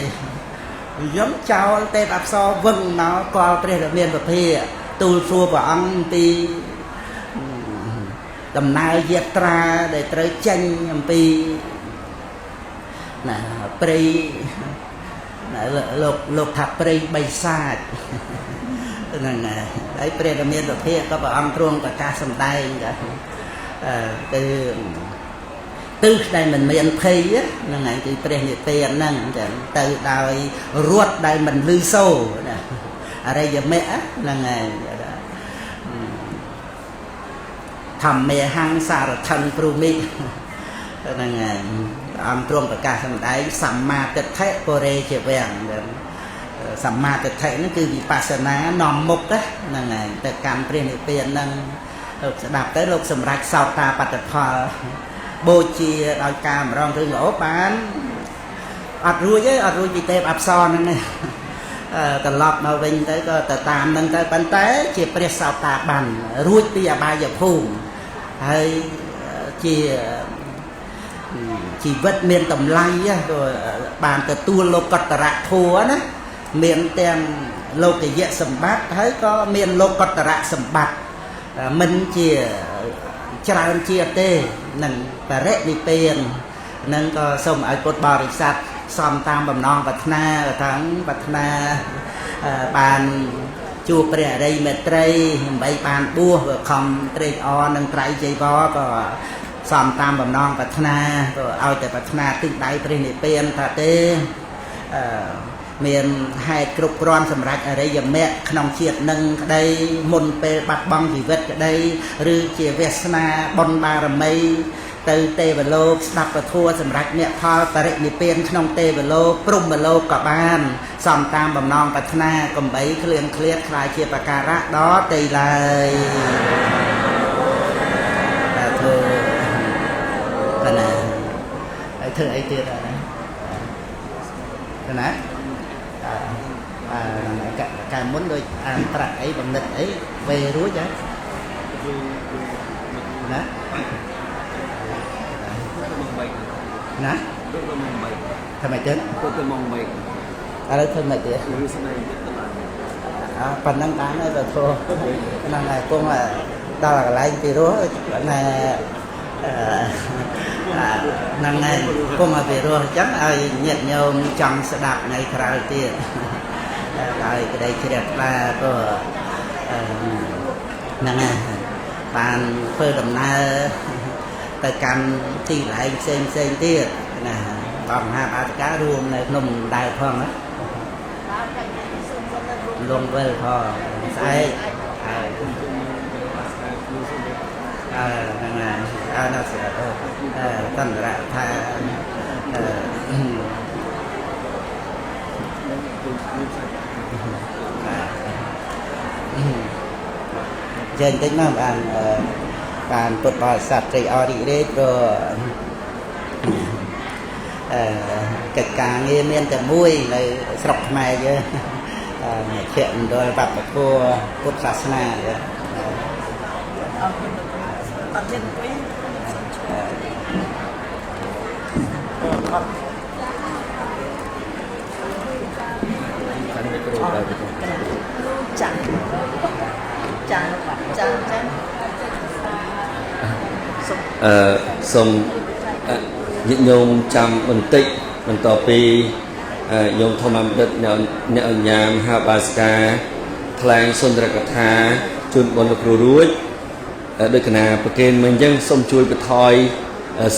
យំចោលទេពអប្សរវឹងមកកលព្រះរាមាពភាទូលសួរព្រះអង្គពីដំណើរយាត្រាដែលត្រូវចេញអំពីណាព្រៃ លោកថាព្រៃបិសាចហ្នឹងហើយ ព្រះរាមាពភាក៏ព្រះអង្គទ្រង់ប្រកាសសម្ដែងទៅទិសដែលមិនមានភ័យហ្នឹងហើយ គឺព្រះនិព្វានហ្នឹង ទៅដោយរត់ដែលមិនលឺសូរណា អរិយមគ្គហ្នឹងហើយ។ ធម្មេហੰសារថិនព្រូមិហ្នឹងហើយ អង្គទ្រង់ប្រកាសសម្ដែងសម្មាទិដ្ឋិបុរេជាវំ សម្មាទិដ្ឋិហ្នឹងគឺវិបស្សនានាំមុខហ្នឹងហើយ ទៅកាន់ព្រះនិព្វានហ្នឹង។ លោកស្ដាប់ទៅ លោកសម្រេចសោតាបត្តផល បូជាដោយការម្រងរឿងល្អបាន អត់រួចទេ អត់រួចពីទេពអប្សរហ្នឹងទេ ត្រឡប់មកវិញទៅក៏ទៅតាមនឹងទៅ ប៉ុន្តែជាព្រះសោតាបានរួចពីអបាយភូមិហើយ ជាជីវិតមានតម្លៃ បានទទួលលោកតរៈធัวណា មានទាំងលោកយៈសម្បត្តិ ហើយក៏មានលោកតរៈសម្បត្តិ មិនជាច្រើនជាតិទេ នឹងបរិនិព្វាននឹង។ ក៏សូមឲ្យពុទ្ធបរិស័ទសំតាមបំណងប្រាថ្នា ទាំងប្រាថ្នាបានជួបព្រះអរិយមេត្រី ដើម្បីបានបួស ខំត្រេកអរនឹងត្រៃចីវរ ក៏សំតាមបំណងប្រាថ្នា ក៏ឲ្យតែប្រាថ្នាទិសដៅព្រះនិព្វានថាទេ មានហេតុគ្រប់គ្រាន់សម្រាប់អរិយមគ្គក្នុងជាតិនឹងក្តី មុនពេលបាត់បង់ជីវិតក្តី ឬជាវាសនាបុណ្យបារមីទៅទេវលោក ស្ដាប់ពធសម្រាប់មគ្គផលបរិនិព្វានក្នុងទេវលោក ព្រហ្មលោកក៏បាន សំតាមបំណងប្រាថ្នា កំបីគ្លៀងឃ្លាតខ្លាយជាបការៈដល់តីឡើយ។ ធ្វើអីទៀតណាណាអឺកាលមុនដូចអានប្រាក់អីបំណិតអីវេរួចហ៎ណាណាធ្វើម៉េចទៀតទៅម៉ោង3ឥឡូវធ្វើម៉េចទៀតអើប៉ុណ្ណឹងបានហើយបើធ្វើហ្នឹងហើយគង់ដល់កន្លែងពីរោះណែហ្នឹងហើយគង់ឲ្យពីរោះអញ្ចឹងឲ្យញាតិញោមចង់ស្ដាប់ថ្ងៃក្រោយទៀតដោយក្តីជ្រះថ្លាក៏ហ្នឹងហើយបានធ្វើដំណើរទៅកាន់ទីកន្លែងផ្សេងផ្សេងទៀតណាបងមហាបាសិការួមនៅក្នុងដែរផងណាលងវិលផងស្អែកហើយអើហ្នឹងហើយអើណាតន្តរៈថាចេញតិចមកបានបានពុទ្ធបរិស័ទត្រេកអររីករាយព្រោះកិច្ចការងារមានតែមួយនៅស្រុកខ្មែរយើងមជ្ឈមណ្ឌលវប្បធម៌ពុទ្ធសាសនា អរគុណអត់មានអង្គុយសូមជួយអត់ចាចាចាចាអឺសូមញាតិញោមចាំបន្តិចបន្ទាប់ពីញោមធម្មបណ្ឌិតអ្នកអញ្ញាមហាបាសិកាថ្លែងសុន្ទរកថាជូនបុណ្យលោកគ្រូរួចដូចកណាប្រគេនមិញអញ្ចឹងសូមជួយបន្ថយ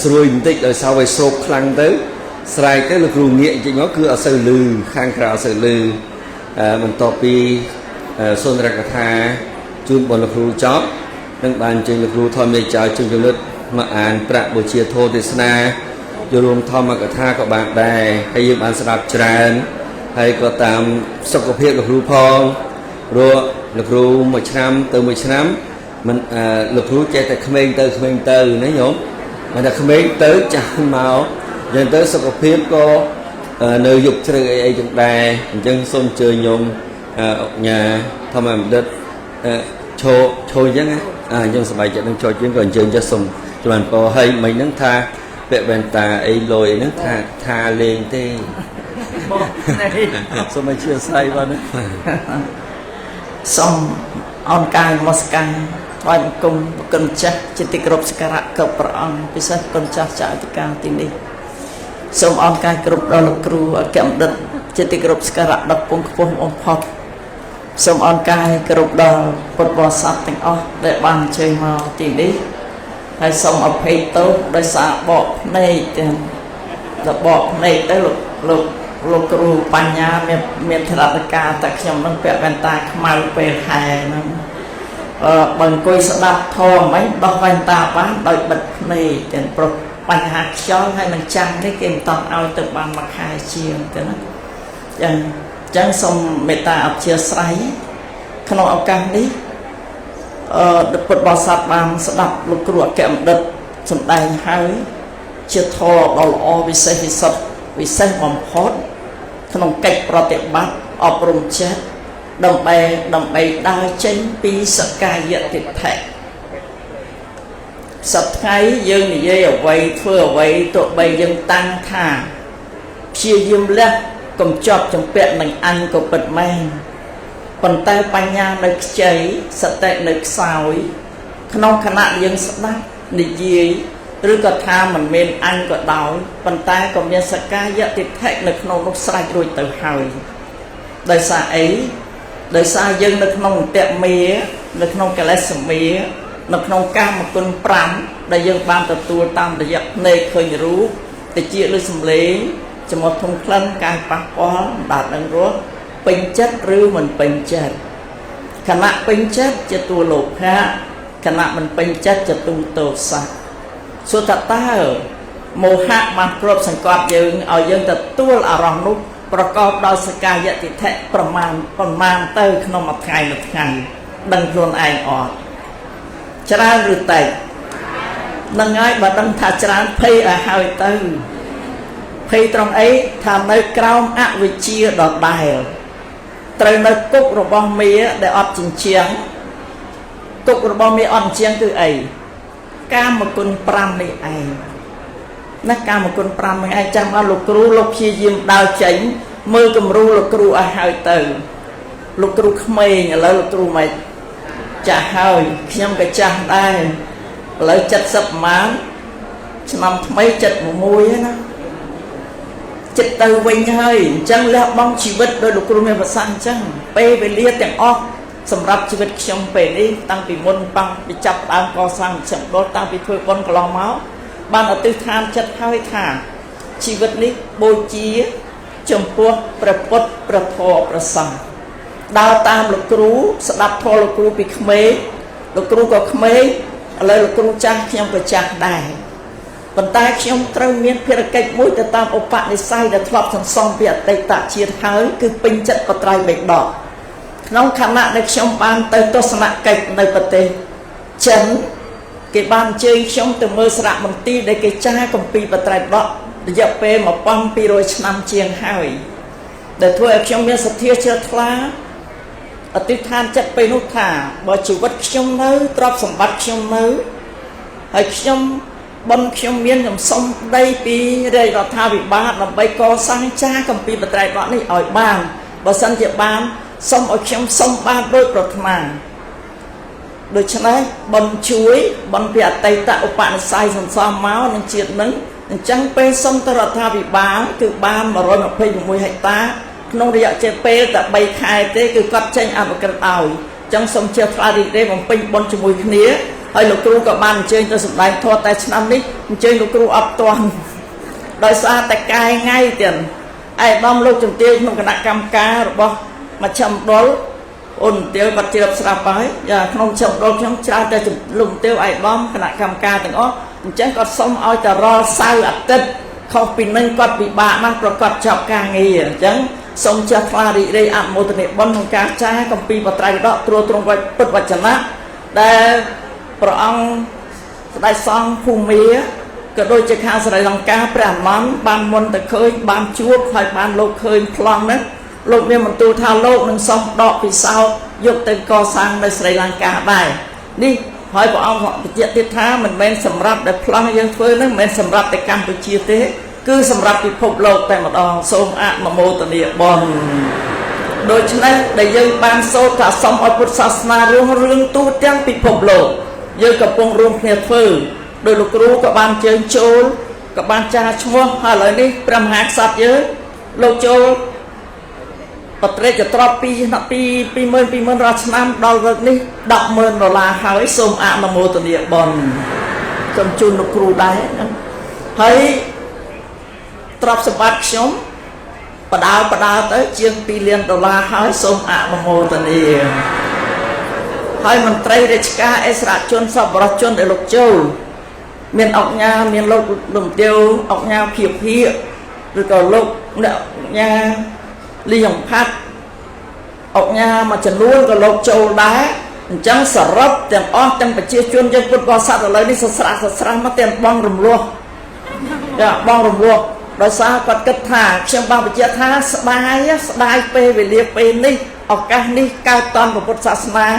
ស្រួយបន្តិចដោយសារវាស្រូបខ្លាំងទៅស្រែកទៅលោកគ្រូងាកចេញមកគឺអត់សូវលឺខាងក្រៅអត់សូវលឺបន្ទាប់ពីសុន្ទរកថាជូនបុណ្យលោកគ្រូចប់នឹងបានចេញលោកគ្រូធម្មចៅជុំចំណិតមកអានប្រាក់បូជាធម៌ទេសនាចូលរួមធម្មកថាក៏បានដែរហើយយើងបានស្ដាប់ច្រើនហើយក៏តាមសុខភាពលោកគ្រូផងព្រោះលោកគ្រូមួយឆ្នាំទៅមួយឆ្នាំមិនលោកគ្រូចេះតែក្មេងទៅក្មេងទៅណាញោមមិនតែក្មេងទៅចាស់មកអញ្ចឹងទៅសុខភាពក៏នៅយប់ជ្រៅអីអីចឹងដែរអញ្ចឹងសូមអញ្ជើញញោមអុកញ៉ាធម្មបណ្ឌិតឈោឈោអញ្ចឹងណាអញ្ចឹងសប្បាយចិត្តនឹងចូលជាងក៏អញ្ជើញចេះសូមចម្រើនពរហើយមិញហ្នឹងថាពាក់វ៉ែនតាអីលយអីហ្នឹងថាលេងទេ បងសូមអធិស្ឋានបាទសូមអរកាយនមស្ការថ្វាយបង្គំព្រះគុណម្ចាស់ជាទីគោរពសក្ការៈគ្រប់ព្រះអង្គពិសេសគុណចាស់ចៅអធិការទីនេះសូមអរកាយគ្រប់ដល់លោកគ្រូអគ្គបណ្ឌិតជាទីគោរពសក្ការៈដ៏ពងខ្ពស់បំផុតសូមអរកាយគ្រប់ដល់ពុទ្ធបរិស័ទទាំងអស់ដែលបានអញ្ជើញមកទីនេះហើយសូមអភ័យទោសដោយសារបកភ្នែកទាំងដល់បកភ្នែកទៅលោកគ្រូបញ្ញាមានធរណការតែខ្ញុំនឹងពាក់វ៉ែនតាខ្មៅពេលហែហ្នឹងបើអង្គុយស្ដាប់ធម៌មិនដោះវ៉ែនតាបានដោយបិទភ្នែកទាំងប្រុសបញ្ហាខ្យល់ហើយនឹងចាំងនេះគេមិនតន់ឲ្យទៅបានមួយខែជាងទៅណាចឹងចឹងសូមមេត្តាអធិស្ឋានក្នុងឱកាសនេះពុទ្ធបរិស័ទបានស្ដាប់លោកគ្រូអគ្គបណ្ឌិតសម្ដែងហើយជាធម៌ដ៏ល្អវិសេសវិសុទ្ធវិសេសបំផុតក្នុងកិច្ចប្រតិបត្តិអប់រំចិត្តដើម្បីដើរចេញពីសកាយតិដ្ឋិសប្តាហ៍យើងនិយាយអ្វីធ្វើអ្វីទោះបីយើងតាំងថាព្យាយាមលះកុំជាប់ជំពាក់នឹងអញក៏ពិតមែនប៉ុន្តែបញ្ញានៅខ្ចីសតិនៅខ្សោយក្នុងខណៈយើងស្ដាប់និយាយឬក៏ថាមិនមានអញក៏ដោយប៉ុន្តែក៏មានសកាយតិដ្ឋិនៅក្នុងនោះស្រេចរួចទៅហើយដោយសារអីដោយសារយើងនៅក្នុងអន្តមេនៅក្នុងកិលេសមេនៅក្នុងកាមគុណ5ដែលយើងបានទទួលតាមរយៈភ្នែកឃើញរូបតិចឬសំឡេងច្រមុះធំក្លិនកាយប៉ះពាល់ដល់ដឹងរសពេញចិត្តឬមិនពេញចិត្តខណៈពេញចិត្តជាតួលោភៈខណៈមិនពេញចិត្តជាតួទោសៈសួរថាតើមោហៈបានគ្របសង្កត់យើងឲ្យយើងទទួលអារម្មណ៍នោះប្រកបដោយសកាយតិដ្ឋិប្រមាណទៅក្នុងមួយថ្ងៃមួយថ្ងៃដឹងខ្លួនឯងអត់ច្រើនឬតិចនឹងហើយបើដឹងថាច្រើនភ័យឲ្យហើយទៅ ភ័យត្រង់អីថានៅក្រោមអវិជ្ជាដដែលត្រូវនៅគុករបស់មាដែលអត់ចិញ្ចៀងគុករបស់មាអត់ចិញ្ចៀងគឺអីកាមគុណ5នេះឯងណាកាមគុណ5នេះឯងចាំមកលោកគ្រូលោកព្យាយាមដើរចេញមើលគំរូលោកគ្រូឲ្យហើយទៅលោកគ្រូក្មេងឥឡូវលោកគ្រូមិនចាស់ហើយខ្ញុំក៏ចាស់ដែរឥឡូវ70ប្រហែលឆ្នាំថ្មី71ហើយណាចិត្តទៅវិញហើយអញ្ចឹងលះបង់ជីវិតដោយលោកគ្រូមានប្រសាសន៍អញ្ចឹងពេលវេលាទាំងអស់សម្រាប់ជីវិតខ្ញុំពេលនេះតាំងពីមុនប៉ាំងពីចាប់ដើមកសាងចំដុលតាំងពីធ្វើបុណ្យកន្លងមកបានអធិដ្ឋានចិត្តហើយថាជីវិតនេះបូជាចំពោះព្រះពុទ្ធព្រះធម៌ព្រះសង្ឃដើរតាមលោកគ្រូស្ដាប់ធម៌លោកគ្រូពីក្មេងលោកគ្រូក៏ក្មេងឥឡូវលោកគ្រូចាស់ខ្ញុំក៏ចាស់ដែរប៉ុន្តែខ្ញុំត្រូវមានភារកិច្ចមួយទៅតាមឧបនិស្ស័យដែលធ្លាប់សន្សំពីអតីតជាតិហើយគឺពេញចិត្តបត្រៃបិដកក្នុងខណៈដែលខ្ញុំបានទៅទស្សនកិច្ចនៅប្រទេសចិនគេបានអញ្ជើញខ្ញុំទៅមើលសារមន្ទីរដែលគេចារគម្ពីរបត្រៃបិដករយៈពេល1200ឆ្នាំជាងហើយដែលធ្វើឲ្យខ្ញុំមានសទ្ធាជ្រះថ្លាអធិដ្ឋានចិត្តពេលនោះថាបើជីវិតខ្ញុំនៅទ្រព្យសម្បត្តិខ្ញុំនៅហើយខ្ញុំបុណ្យខ្ញុំមានខ្ញុំសុំដីពីរាជរដ្ឋាភិបាលដើម្បីកសាងចារគម្ពីរបត្រៃបិដកនេះឲ្យបានបើសិនជាបានសូមឲ្យខ្ញុំសុំបានដោយប្រាថ្នាដូច្នេះបុណ្យជួយបុណ្យពីអតីតឧបនិស្ស័យសន្សំមកនឹងជាតិនឹងអញ្ចឹងពេលសុំទៅរដ្ឋាភិបាលគឺបាន126ហិកតាក្នុងរយៈពេលតែ3ខែទេគឺគាត់ចេញអនុក្រឹត្យឲ្យអញ្ចឹងសូមជឿថ្លារីករាយបំពេញបុណ្យជាមួយគ្នាហើយលោកគ្រូក៏បានអញ្ជើញទៅសម្ដែងធម៌តែឆ្នាំនេះអញ្ជើញលោកគ្រូអត់ទាន់ដោយសារតែកាយថ្ងៃទៀតឯកឧត្តមលោកជំទាវក្នុងគណៈកម្មការរបស់មជ្ឈមណ្ឌលអូនទាវបាត់ជ្រាបស្រាប់ហើយយ៉ាក្នុងមជ្ឈមណ្ឌលខ្ញុំច្រើនតែលោកជំទាវឯកឧត្តមគណៈកម្មការទាំងអស់អញ្ចឹងគាត់សុំឲ្យតែរាល់សៅរ៍អាទិត្យខុសពីនឹងគាត់ពិបាកណាស់ប្រកាសចប់ការងារអញ្ចឹងសូមចេះថ្លារីករាយអនុមោទនាបុណ្យក្នុងការចារគម្ពីរបត្រៃបិដកត្រួតត្រងពុទ្ធវចនៈដែលព្រះអង្គស្ដេចសង្ឃភូមាក៏ដូចជាខាងស្រីលង្កាព្រះអានន្ទបានមុនទៅឃើញបានជួបហើយបានលោកឃើញប្លង់ហ្នឹងលោកមានបន្ទូលថាលោកនឹងសុំដកពិសោធន៍យកទៅកសាងនៅស្រីលង្កាដែរនេះហើយព្រះអង្គបញ្ជាក់ទៀតថាមិនមែនសម្រាប់ដែលប្លង់យើងធ្វើហ្នឹងមិនមែនសម្រាប់តែកម្ពុជាទេគឺសម្រាប់ពិភពលោកតែម្ដងសូមអនុមោទនាបុណ្យដូច្នេះដែលយើងបានសូត្រថាសូមឲ្យពុទ្ធសាសនារុងរឿងទូទាំងពិភពលោកយើងកំពុងរួមគ្នាធ្វើដោយលោកគ្រូក៏បានជើងចូលក៏បានចារឈ្មោះហើយឥឡូវនេះព្រះមហាក្សត្រយើងលោកចូលបត្រេកទ្រព្យ2 20000រាល់ឆ្នាំដល់លើកនេះ100,000ដុល្លារហើយសូមអនុមោទនាបុណ្យសូមជូនលោកគ្រូដែរហើយទ្រព្យសម្បត្តិខ្ញុំបដើទៅជាង2លានដុល្លារហើយសូមអនុមោទនាហើយមន្ត្រីរាជការអិសរាជជនសប្បុរសជនដែលលោកចូលមានអង្គញាមានលោកលំទាវអង្គញាភិភិឬក៏លោកអ្នកអង្គញាលីហុងផាត់អង្គញាមួយចំនួនក៏លោកចូលដែរអញ្ចឹងសរុបទាំងអស់ទាំងប្រជាជនយើងពុទ្ធបរិស័ទឥឡូវនេះសស្រាសស្រាមកទាំងបងរំលោះចាបងរំលោះដោយសារគាត់គិតថាខ្ញុំបានបញ្ជាក់ថាស្ដាយពេលវេលាពេលនេះឱកាសនេះកើតតនពុទ្ធសាសនា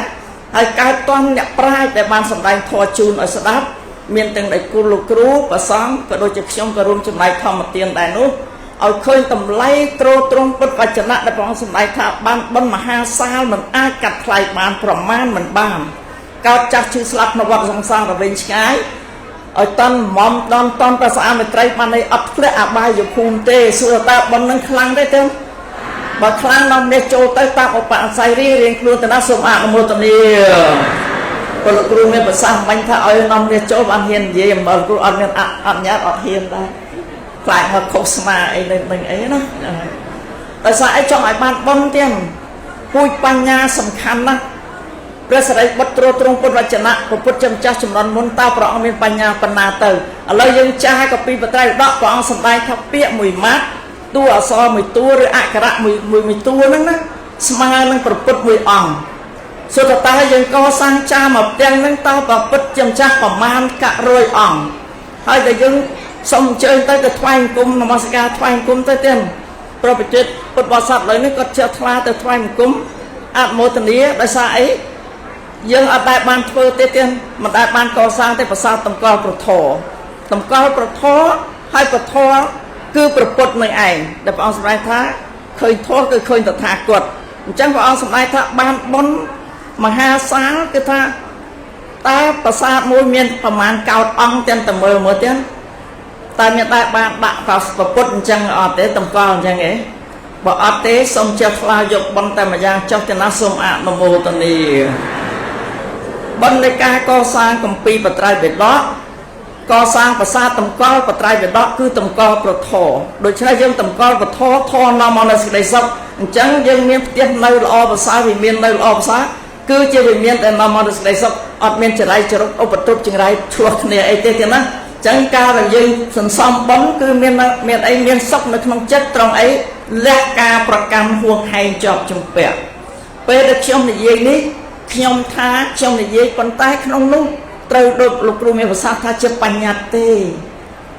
ហើយកើតតនអ្នកប្រាជ្ញដែលបានសម្ដែងធម៌ជូនឲ្យស្ដាប់មានទាំងដៃគូលោកគ្រូព្រះសង្ឃក៏ដូចជាខ្ញុំក៏រួមចំណែកធម្មទានដែរនោះឲ្យឃើញតម្លៃទ្រទ្រង់ពុទ្ធវចនៈដែលព្រះអង្គសម្ដែងថាបានបុណ្យមហាសាលមិនអាចកាត់ថ្លៃបានប្រមាណមិនបានកើតចាស់ឈឺស្លាប់ក្នុងវដ្តសង្សាររវិញឆ្ងាយឲ្យតន់មុំដល់តន់ប្រសាមេត្រីបាននេះអត់ធ្លាក់អបាយភូមិទេសួរតើបុណ្យនឹងខ្លាំងទេទេបើខ្លាំងដល់នេះចូលទៅតាមឧបនិស្ស័យរៀងខ្លួនទៅណាសូមអនុមោទនាពលលោកគ្រូមានប្រសាសន៍មិញថាឲ្យនាំនេះចូលបានហ៊ាននិយាយបើលោកគ្រូអត់មានអនុញ្ញាតអត់ហ៊ានដែរខ្លាចមកខុសស្មាអីនឹងអីណាដោយសារអីចង់ឲ្យបានបុណ្យទៀតពូជបញ្ញាសំខាន់ណាស់ព្រះសិរីបុត្រទ្រទ្រង់ពុទ្ធវចនៈព្រះពុទ្ធម្ចាស់ចំនួនមុនតើព្រះអង្គមានបញ្ញាប៉ុណ្ណាទៅឥឡូវយើងចាស់ក៏ពីបត្រៃដកព្រះអង្គសម្ដែងថាពាក្យមួយម៉ាត់តួអក្សរមួយតួឬអក្ខរៈមួយតួហ្នឹងណាស្មើនឹងព្រះពុទ្ធមួយអង្គសុទ្ធតែយើងកសាងចាមកផ្ទាំងហ្នឹងតើព្រះពុទ្ធជាម្ចាស់ប្រមាណក100អង្គហើយដែលយើង សូមអញ្ជើញទៅទៅថ្វាយបង្គំនមស្ការថ្វាយបង្គំទៅទៀតប្រពចិត្តពុទ្ធបរិស័ទឥឡូវនេះគាត់ចេះថ្លាទៅថ្វាយបង្គំអនុមោទនាដោយសារអីយើងអត់ដែលបានធ្វើទេទៀតមិនដែលបានកសាងទេប្រាសាទតម្កល់ប្រធរតម្កល់ប្រធរហើយប្រធរគឺប្រពុតនឹងឯងដែលព្រះអង្គសម្ដែងថាឃើញធម៌គឺឃើញតថាគតអញ្ចឹងព្រះអង្គសម្ដែងថាបានបុណ្យមហាសាលគឺថាតើប្រាសាទមួយមានប្រមាណកោតអង្គទាំងតែមើលមើលទៀតតើមានដែលបានដាក់ប្រពុតអញ្ចឹងអត់ទេតម្កល់អញ្ចឹងឯងបើអត់ទេសូមចេះថ្លាយកបុណ្យតែម្យ៉ាងចុះទៅណាសូមអនុមោទនាបុណ្យនៃការកសាងគម្ពីរបត្រៃបិដកកសាងប្រាសាទតម្កល់បត្រៃបិដកគឺតម្កល់ប្រធរដូច្នេះយើងតម្កល់ប្រធរធរនាំមកនូវសេចក្តីសុខអញ្ចឹងយើងមានផ្ទះនៅល្អប្រសើរវិមាននៅល្អប្រសើរគឺជាវិមានដែលនាំមកនូវសេចក្តីសុខអត់មានចរៃចរុកឧបទ្រពចង្រៃឆ្លោះគ្នាអីទេទេណាចឹងការដែលយើងសន្សំបុណ្យគឺមានអីមានសុខនៅក្នុងចិត្តត្រង់អីលះការប្រកាន់ហួងហែងជាប់ជំពាក់ពេលដែលខ្ញុំនិយាយនេះខ្ញុំថាខ្ញុំនិយាយប៉ុន្តែក្នុងនោះត្រូវដូចលោកគ្រូមានប្រសាសន៍ថាជាបញ្ញត្តិទេ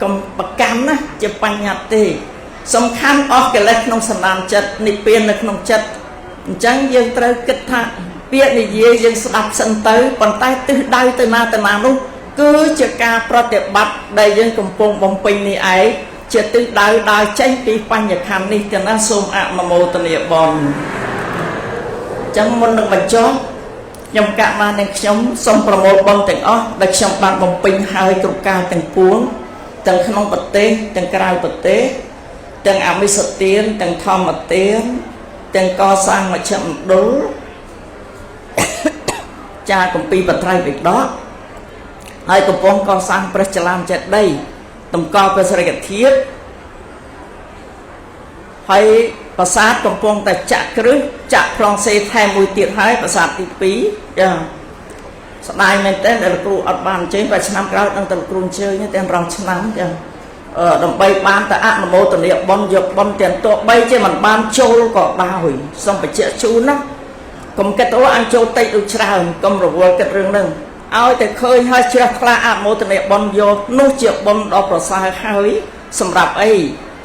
កុំប្រកាន់ណាជាបញ្ញត្តិទេសំខាន់អស់កិលេសក្នុងសន្តានចិត្តនិព្វាននៅក្នុងចិត្តអញ្ចឹងយើងត្រូវគិតថាពាក្យនិយាយយើងស្ដាប់សិនទៅប៉ុន្តែទិសដៅទៅណាទៅណានោះគឺជាការប្រតិបត្តិដែលយើងកំពុងបំពេញនេះឯងជាទិសដៅដើរចេញពីបញ្ញខណ្ឌនេះទាំងណាសូមអនុមោទនាបុណ្យអញ្ចឹងមុននឹងបញ្ចប់ខ្ញុំកណានឹងខ្ញុំសូមប្រមូលបុណ្យទាំងអស់ដែលខ្ញុំបានបំពេញហើយគ្រប់ការទាំងពួងទាំងក្នុងប្រទេសទាំងក្រៅប្រទេសទាំងអមិសទានទាំងធម្មទានទាំងកសាងមជ្ឈមណ្ឌលចាគម្ពីរបត្រៃបិដកហើយកំពុងកសាងព្រះចលានចេតិយតម្កល់ព្រះសិរិកធាតុហើយប្រាសាទកំពុងតែចាក់គ្រឹះចាក់ប្លង់សេថែមមួយទៀតហើយប្រាសាទទី2ចាស្ដាយមែនទែនដែលលោកគ្រូអត់បានអញ្ជើញបើឆ្នាំក្រោយនឹងតែលោកគ្រូអញ្ជើញទាំងរាល់ឆ្នាំចាដើម្បីបានតែអនុមោទនាបុណ្យយកបុណ្យទាំងទោះបីជាមិនបានចូលក៏ដោយសូមបញ្ជាក់ជូនណាកុំគិតអូអញចូលតិចឬច្រើនកុំរវល់គិតរឿងហ្នឹងឲ្យតែឃើញហើយជ្រះថ្លាអនុមោទនាបុណ្យយកនោះជាបុណ្យដ៏ប្រសើរហើយសម្រាប់អី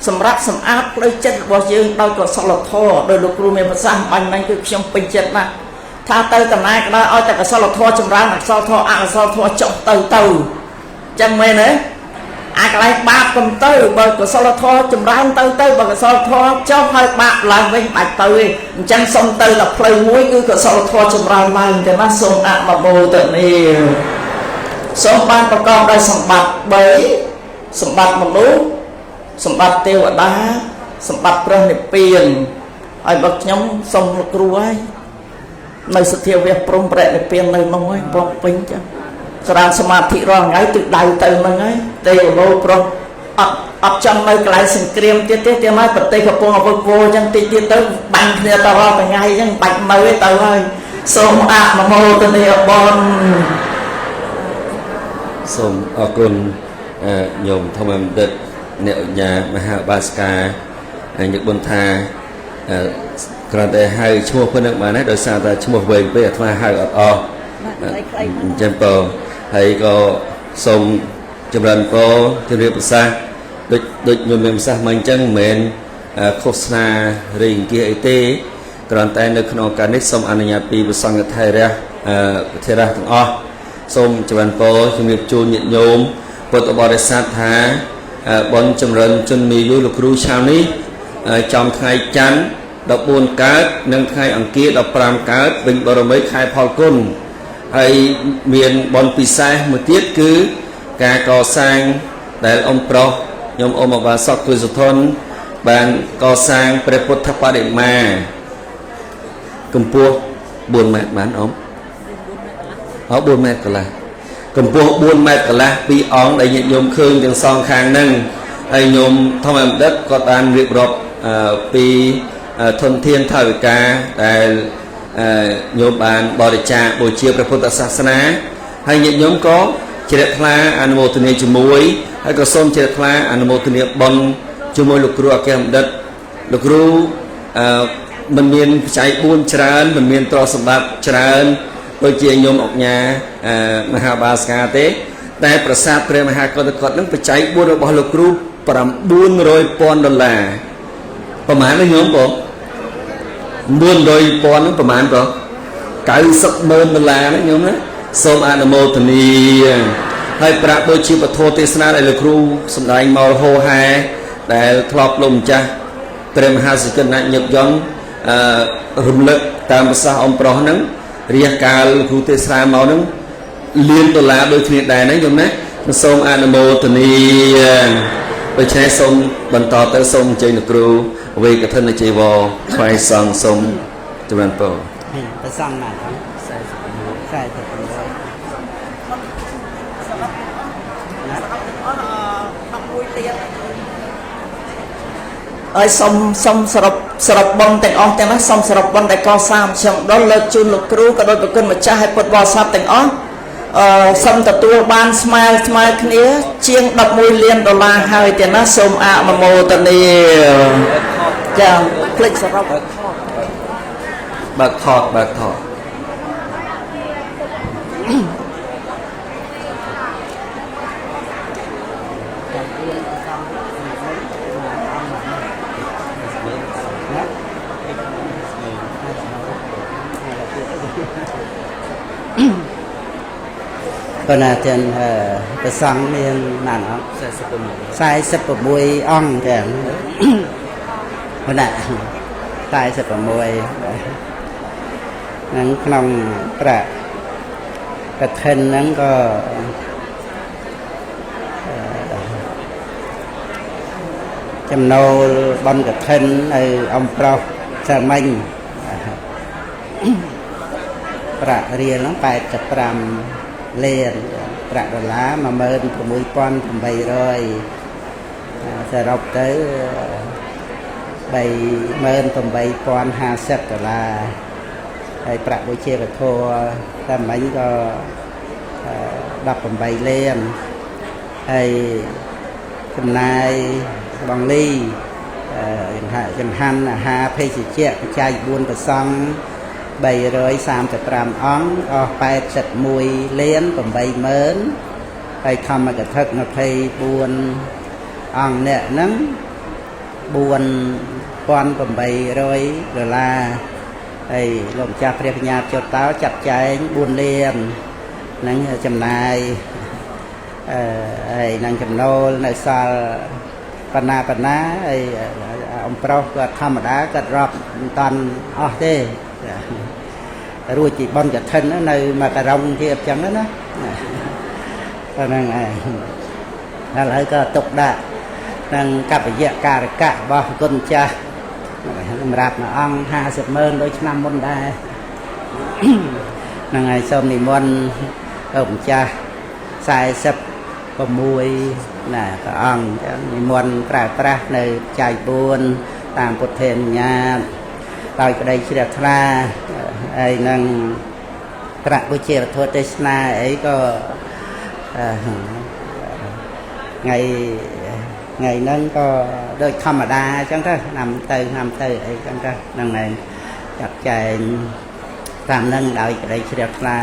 សម្រាប់សម្អាតផ្លូវចិត្តរបស់យើងដោយកុសលធម៌ដោយលោកគ្រូមានប្រសាសន៍បាញ់មិញគឺខ្ញុំពេញចិត្តណាស់ថាទៅតំណាក៏ដោយឲ្យតែកុសលធម៌ចម្រើនអកុសលធម៌អកុសលធម៌ចុះទៅទៅចឹងមែនទេអាកន្លែងបាបកុំទៅបើកុសលធម៌ចម្រើនទៅទៅបើកុសលធម៌ចុះហើយបាបឡើងវិញបាច់ទៅទេអញ្ចឹងសុំទៅដល់ផ្លូវមួយគឺកុសលធម៌ចម្រើនឡើងចឹងណាសូមអនុមោទនាសូមបានប្រកបដោយសម្បត្តិ3សម្បត្តិមនុស្សសម្បត្តិទេវតាសម្បត្តិព្រះនិព្វានហើយបើខ្ញុំសូមលោកគ្រូហើយនៅសទ្ធាវៈព្រំព្រះនិព្វាននៅនោះហើយព្រមពេញចឹងស្រានសមាធិរាល់ថ្ងៃទិសដៅទៅហ្នឹងហើយទេវលោប្រុសអត់ចង់នៅកន្លែងសង្គ្រាមទៀតទេទៀតហើយប្រទេសកំពុងអវឹកវរចឹងតិចទៀតទៅបាញ់គ្នាតរាល់ថ្ងៃចឹងបាច់នៅទេទៅហើយសូមអនុមោទនាបុណ្យសូមអរគុណញោមធម្មបណ្ឌិតអ្នកអញ្ញាមហាបាសកាញឹកបុណ្យថាគ្រាន់តែហៅឈ្មោះប៉ុណ្ណឹងបានហើយដោយសារតែឈ្មោះវែងពេកអាត្មាហៅអត់អស់អញ្ចឹងបើហើយក៏សូមចម្រើនពរជំរាបប្រសាសន៍ដូចញោមមានប្រសាសន៍មកអញ្ចឹងមិនមែនឃោសនាឬអង្គាសអីទេគ្រាន់តែនៅក្នុងការនេះសូមអនុញ្ញាតពីព្រះសង្ឃថេរៈធេរៈទាំងអស់សូមចម្រើនពរជំរាបជូនញាតិញោមពុទ្ធបរិស័ទថាបុណ្យចម្រើនជនមីយុលោកគ្រូឆ្នាំនេះចំថ្ងៃច័ន្ទ14កើតនិងថ្ងៃអង្គារ15កើតវិញបរមីខែផលគុណហើយមានបុណ្យពិសេសមួយទៀតគឺការកសាងដែលអ៊ំប្រុសខ្ញុំអ៊ំអបាសកទុយសុធនបានកសាងព្រះពុទ្ធបដិមាកម្ពស់4ម៉ែត្របានអ៊ំអ4ម៉ែត្រកន្លះកម្ពស់4ម៉ែត្រកន្លះពីរអង្គដែលញាតិញោមឃើញទាំងសងខាងហ្នឹងហើយញោមធម្មបណ្ឌិតក៏បានរៀបរាប់ពីធនធានថវិកាដែលញោមបានបរិច្ចាគបូជាព្រះពុទ្ធសាសនាហើយញាតិញោមក៏ជ្រះថ្លាអនុមោទនាជាមួយហើយក៏សូមជ្រះថ្លាអនុមោទនាបុណ្យជាមួយលោកគ្រូអគ្គបណ្ឌិតលោកគ្រូមិនមានបច្ច័យ4ច្រើនមិនមានទ្រព្យសម្បត្តិច្រើនដូចជាញោមអុកញ៉ាមហាបាសកាទេ តែប្រាសាទព្រះមហាកុដកតនឹងបច្ច័យ4របស់លោកគ្រូ900,000ដុល្លារប្រហែលណាញោមបង900,000នឹងប្រហែលបង90,000ដុល្លារណាញោមណាសូមអនុមោទនាហើយប្រាក់ដូចជាពធទេសនាដែលលោកគ្រូសម្ដែងមករហោហែដែលធ្លាប់លោកម្ចាស់ព្រះមហាសកិនញឹកយ៉ងរំលឹកតាមប្រសាសន៍អំប្រុសហ្នឹងរះកាលលោកគ្រូទេសនាមកហ្នឹងលានដុល្លារដូចគ្នាដែរណាញោមណាសូមអនុមោទនាដូច្នេះសូមបន្តទៅសូមអញ្ជើញលោកគ្រូវេកឋិនជីវរថ្វាយសង្ឃសូមចម្រើនពរប្រសង្ឃណាស់46 ហើយសូមសរុបបុណ្យទាំងអស់ទាំងនោះសូមសរុបបុណ្យដែលកសាងខ្ញុំដល់លើកជូនលោកគ្រូក៏ដោយប្រគុណម្ចាស់ហើយពុទ្ធបរិស័ទទាំងអស់សូមទទួលបានស្មើគ្នាជាង11លានដុល្លារហើយទាំងណាសូមអនុមោទនាចាភ្លេចសរុបបើកថតបើកថតប៉ុន្តែទាំងព្រះសង្ឃមានប៉ុន្មានអង្គ46អង្គទាំងប៉ុន្តែ46ហ្នឹងក្នុងប្រាក់កឋិនហ្នឹងក៏ចំណូលបុណ្យកឋិននៅអំប្រុសសាមញ្ញប្រាក់រៀលហ្នឹង85លានប្រាក់ដុល្លារ16800សរុបទៅ38050ដុល្លារហើយប្រាក់បុជាវធតែមិញក៏18លានហើយចំណាយបងលីចង្ហាន់អាហារភេសជ្ជៈបច្ច័យ4ប្រសង់335អង្គអស់81លាន80000ហើយធម្មកថា24អង្គអ្នកហ្នឹង4800ដុល្លារហើយលោកម្ចាស់ព្រះបញ្ញាចុតតោចាត់ចែង4លានហ្នឹងចំណាយហើយនឹងចំណូលនៅសល់បណ្ណាហើយអំប្រុសគាត់ធម្មតាគាត់រាប់មិនតាន់អស់ទេរួចពីបុណ្យកឋិននៅមកករងទៀតអញ្ចឹងណាប៉ុណ្ណឹងឯងដល់ហើយក៏ទុកដាក់នឹងកបយៈការកៈរបស់គុណចាស់សម្រាប់មួយអង្គ50,000ដូចឆ្នាំមុនដែរហ្នឹងហើយសូមនិមន្តលោកម្ចាស់46ណាព្រះអង្គចឹងនិមន្តប្រើប្រាស់នៅចៃ4តាមពុទ្ធានុញ្ញាតដោយក្តីជ្រះថ្លាហើយនឹងប្រាក់វិជាវត្ថុទេសនាអីក៏ថ្ងៃហ្នឹងក៏ដូចធម្មតាអញ្ចឹងទៅឆ្នាំទៅអីចឹងទៅហ្នឹងឯងចាត់ចែងតាមហ្នឹងដោយក្តីជ្រះថ្លា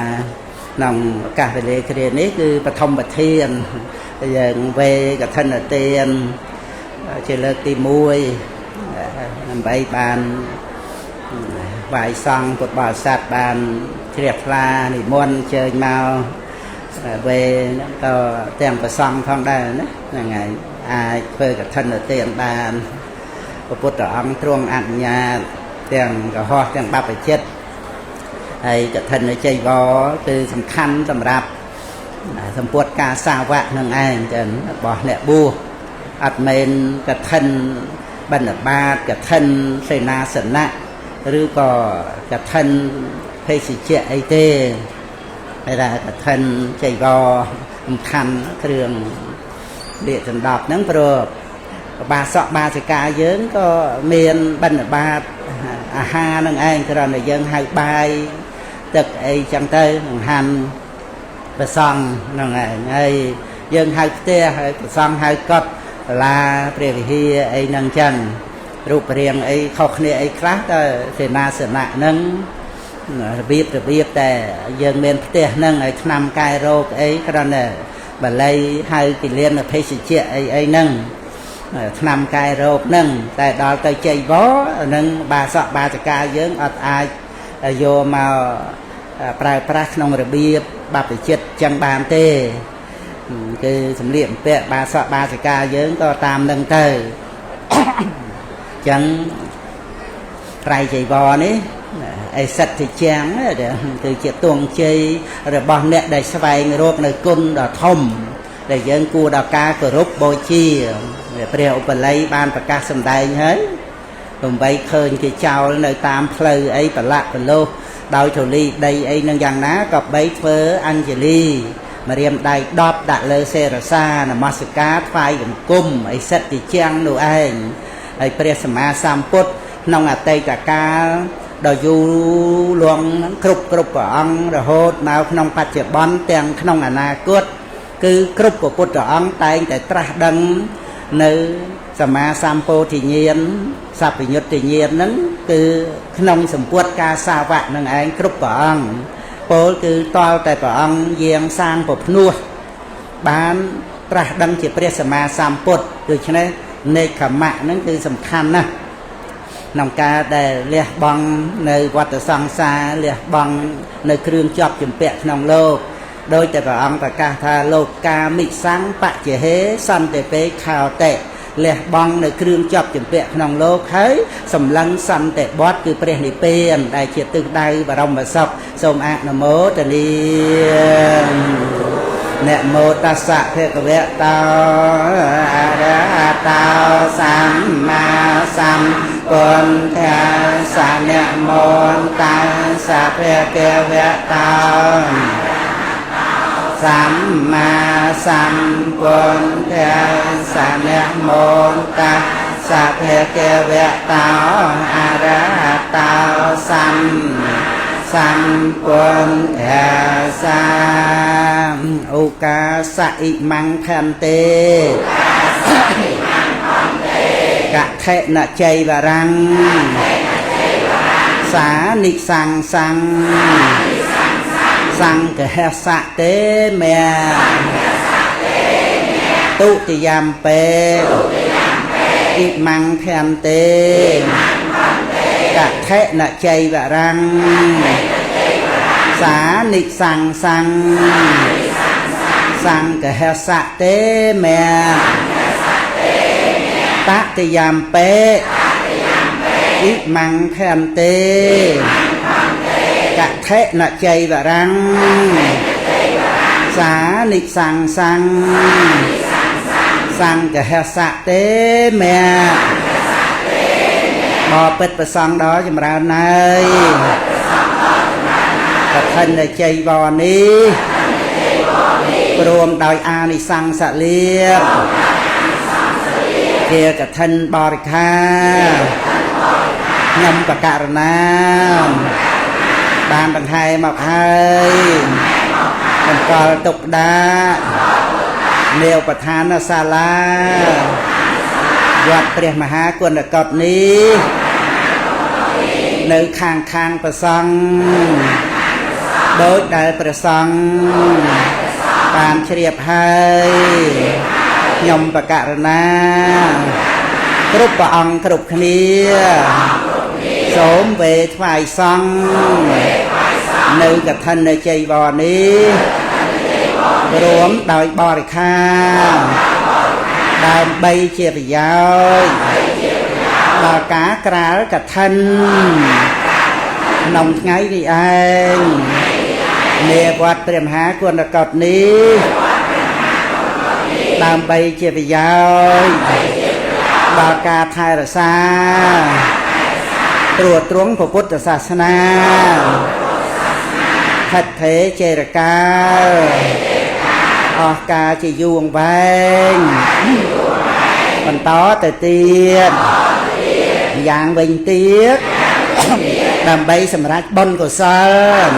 ក្នុងឱកាសវេលាគ្រានេះគឺបឋមប្រធានយើងវេកឋិនទានជាលើកទី1ដើម្បីបានវាយសង្ឃពុទ្ធបរិស័ទបានជ្រះថ្លានិមន្តជើញមកវេក៏ទាំងប្រសង្ឃផងដែរណាហ្នឹងហើយអាចធ្វើកឋិនទានបានព្រះពុទ្ធអង្គទ្រង់អនុញ្ញាតទាំងកុហកទាំងបព្វជិតហើយកឋិនចីវរគឺសំខាន់សម្រាប់សម្ពុតការសាវកនឹងឯងចឹងរបស់អ្នកបួសអត់មែនកឋិនបណ្ឌបាតកឋិនសេនាសនៈឬក៏កឋិនភេសជ្ជៈអីទេតែថាកឋិនចីវរសំខាន់គ្រឿងលាកដណ្ដប់ហ្នឹងព្រោះបាសកបាសិកាយើងក៏មានបណ្ឌបាតអាហារនឹងឯងគ្រាន់តែយើងហៅបាយទឹកអីចឹងទៅនឹងហាន់ប្រសង់ហ្នឹងឯងហើយយើងហៅផ្ទះហើយប្រសង់ហៅកុដិសាលាព្រះវិហារអីហ្នឹងចឹងរូបរាងអីខុសគ្នាអីខ្លះតែសេនាសនៈហ្នឹងរបៀបតែយើងមានផ្ទះហ្នឹងហើយឆ្នាំកែរោគអីគ្រាន់តែ បាលីហៅគិលានភេសជ្ជៈអីអីហ្នឹងថ្នាំកែរោគហ្នឹងតែដល់ទៅជ័យវរនឹងបាសកបាសិកាយើងអត់អាចយកមកប្រើប្រាស់ក្នុងរបៀបបព្វជិតចឹងបានទេគឺសម្លៀកបំពាក់បាសកបាសិកាយើងក៏តាមនឹងទៅចឹងត្រៃចីវរនេះអេសិទ្ធិជាងគឺជាទងជ័យរបស់អ្នកដែលស្វែងរកនៅគុណដ៏ធំដែលយើងគួរដល់ការគោរពបូជាព្រះឧបល័យបានប្រកាសសម្ដែងហើយបំបីឃើញគេចោលនៅតាមផ្លូវអីប្រឡាក់ប្រឡោះដោយធូលីដីអីនឹងយ៉ាងណាក៏បីធ្វើអញ្ជលីម្រាមដៃ10ដាក់លើសេរសានមស្ការថ្វាយបង្គំអេសិទ្ធិជាងនោះឯងហើយព្រះសម្មាសម្ពុទ្ធក្នុងអតីតកាលដ៏យូរលង់គ្រប់គ្រប់ព្រះអង្គរហូតមកក្នុងបច្ចុប្បន្នទាំងក្នុងអនាគតគឺគ្រប់ព្រះពុទ្ធអង្គតែងតែត្រាស់ដឹងនៅសម្មាសម្ពោធិញ្ញាណសព្វញ្ញុត្តញ្ញាណហ្នឹងគឺក្នុងសម្ពុតការសាវៈនឹងឯងគ្រប់ព្រះអង្គពោលគឺតល់តែព្រះអង្គយាងសាងពភ្នោះបានត្រាស់ដឹងជាព្រះសម្មាសម្ពុទ្ធដូច្នេះនេខមៈហ្នឹងគឺសំខាន់ណាស់ក្នុងការដែលលះបង់នៅវដ្តសង្សារលះបង់នៅគ្រឿងជាប់ជំពាក់ក្នុងលោកដោយតែព្រះអង្គប្រកាសថាលោកកាមិសੰបច្ចហេសន្តិពេខោតិលះបង់នៅគ្រឿងជាប់ជំពាក់ក្នុងលោកហើយសម្លឹងសន្តិបត្តិគឺព្រះនិព្វានដែលជាទិសដៅបរមសុខសូមអនុមោទនានមោតស្សៈភគវៈតោអរហតោសម្មាសម្ពុទ្ធាសនមោតស្សៈភគវៈតោសម្មាសម្ពុទ្ធាសនមោតស្សៈភគវៈតោអរហតោសម្សម្ពុទ្ធាសាឧកាសៈអ៊ិមੰភន្ទេកថេនចៃវរੰសានិសੰសੰសង្ឃហសៈទេមេទុតិយំពេអ៊ិមੰភន្ទេកថេនចៃវរੰសានិសੰសੰសង្ឃហសៈទេមេតតិយំពេអ៊ិមੰភន្ទេកថេនចៃវរੰសានិសੰសੰសង្ឃហសៈទេមេបពិតប្រសងដល់ចម្រើនហើយកឋិនជ័យវរនេះព្រមដោយអានិសង្សលាភជាកឋិនបរិខាខ្ញុំបករណាបានដង្ហែមកហើយបង្កល់ទុកដានាឧបឋានសាលាវត្តព្រះមហាគុណកុដនេះនៅខាងខាងព្រះសង្ឃដោយដែលព្រះសង្ឃបានជ្រាបហើយខ្ញុំបករណាគ្រប់ព្រះអង្គគ្រប់គ្នាសូមវេថ្វាយសង្ឃនៅកឋិនជ័យវរនេះរួមដោយបរិខាដើម្បីជាប្រយោជន៍ដល់ការក្រាលកឋិនក្នុងថ្ងៃនេះឯងនាវត្តព្រះមហាគុណកុដនេះដើម្បីជាប្រយោជន៍ដល់ការថែរក្សាត្រួតត្រងព្រះពុទ្ធសាសនាថិតថេរចេរកាលអស់កាលជាយូរអង្វែងបន្តទៅទៀតយ៉ាងវិញទៀតដើម្បីសម្រេចបុណ្យកុសល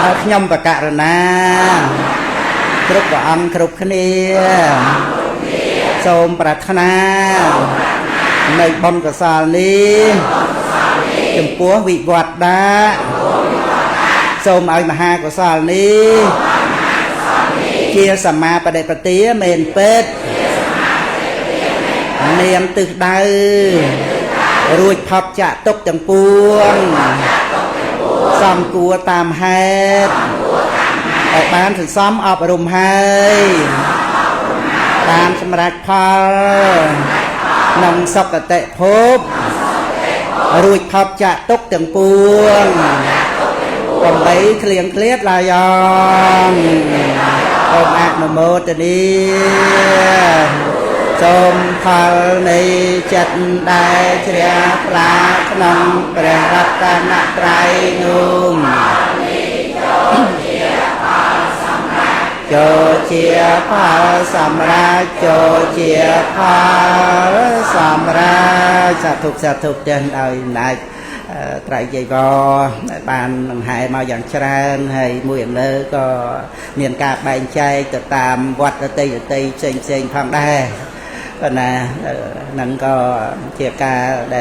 ដល់ខ្ញុំបករណាគ្រប់ព្រះអង្គគ្រប់គ្នាសូមប្រាថ្នានៅបុណ្យកុសលនេះចំពោះវិវត្តដាសូមឲ្យមហាកុសលនេះ ជាសម្មាបដិបទាមែនពិតមានទិសដៅរួចផុតចាក់ទុកទាំងពួងសំគួរតាមហេតុដែលបានសន្សំអប់រំហើយបានសម្រេចផលក្នុងសុគតិភពរួចផុតចាក់ទុកទាំងពួងកំបីគ្លៀងឃ្លាតឡើយអងសូមអនុមោទនាសូមផលនៃចិត្តដែលជ្រះថ្លាក្នុងព្រះរតនត្រ័យនោះចូលជាផលសម្រាប់ចូលជាផលសម្រាប់សាធុសាធុទាំងដោយអំណាចត្រៃយីវបានដង្ហែមកយ៉ាងច្រើនហើយមួយឥឡូវក៏មានការបែងចែកទៅតាមវត្តដតីដតីផ្សេងផ្សេងផងដែរប៉ុន្តែហ្នឹងក៏ជាការដែល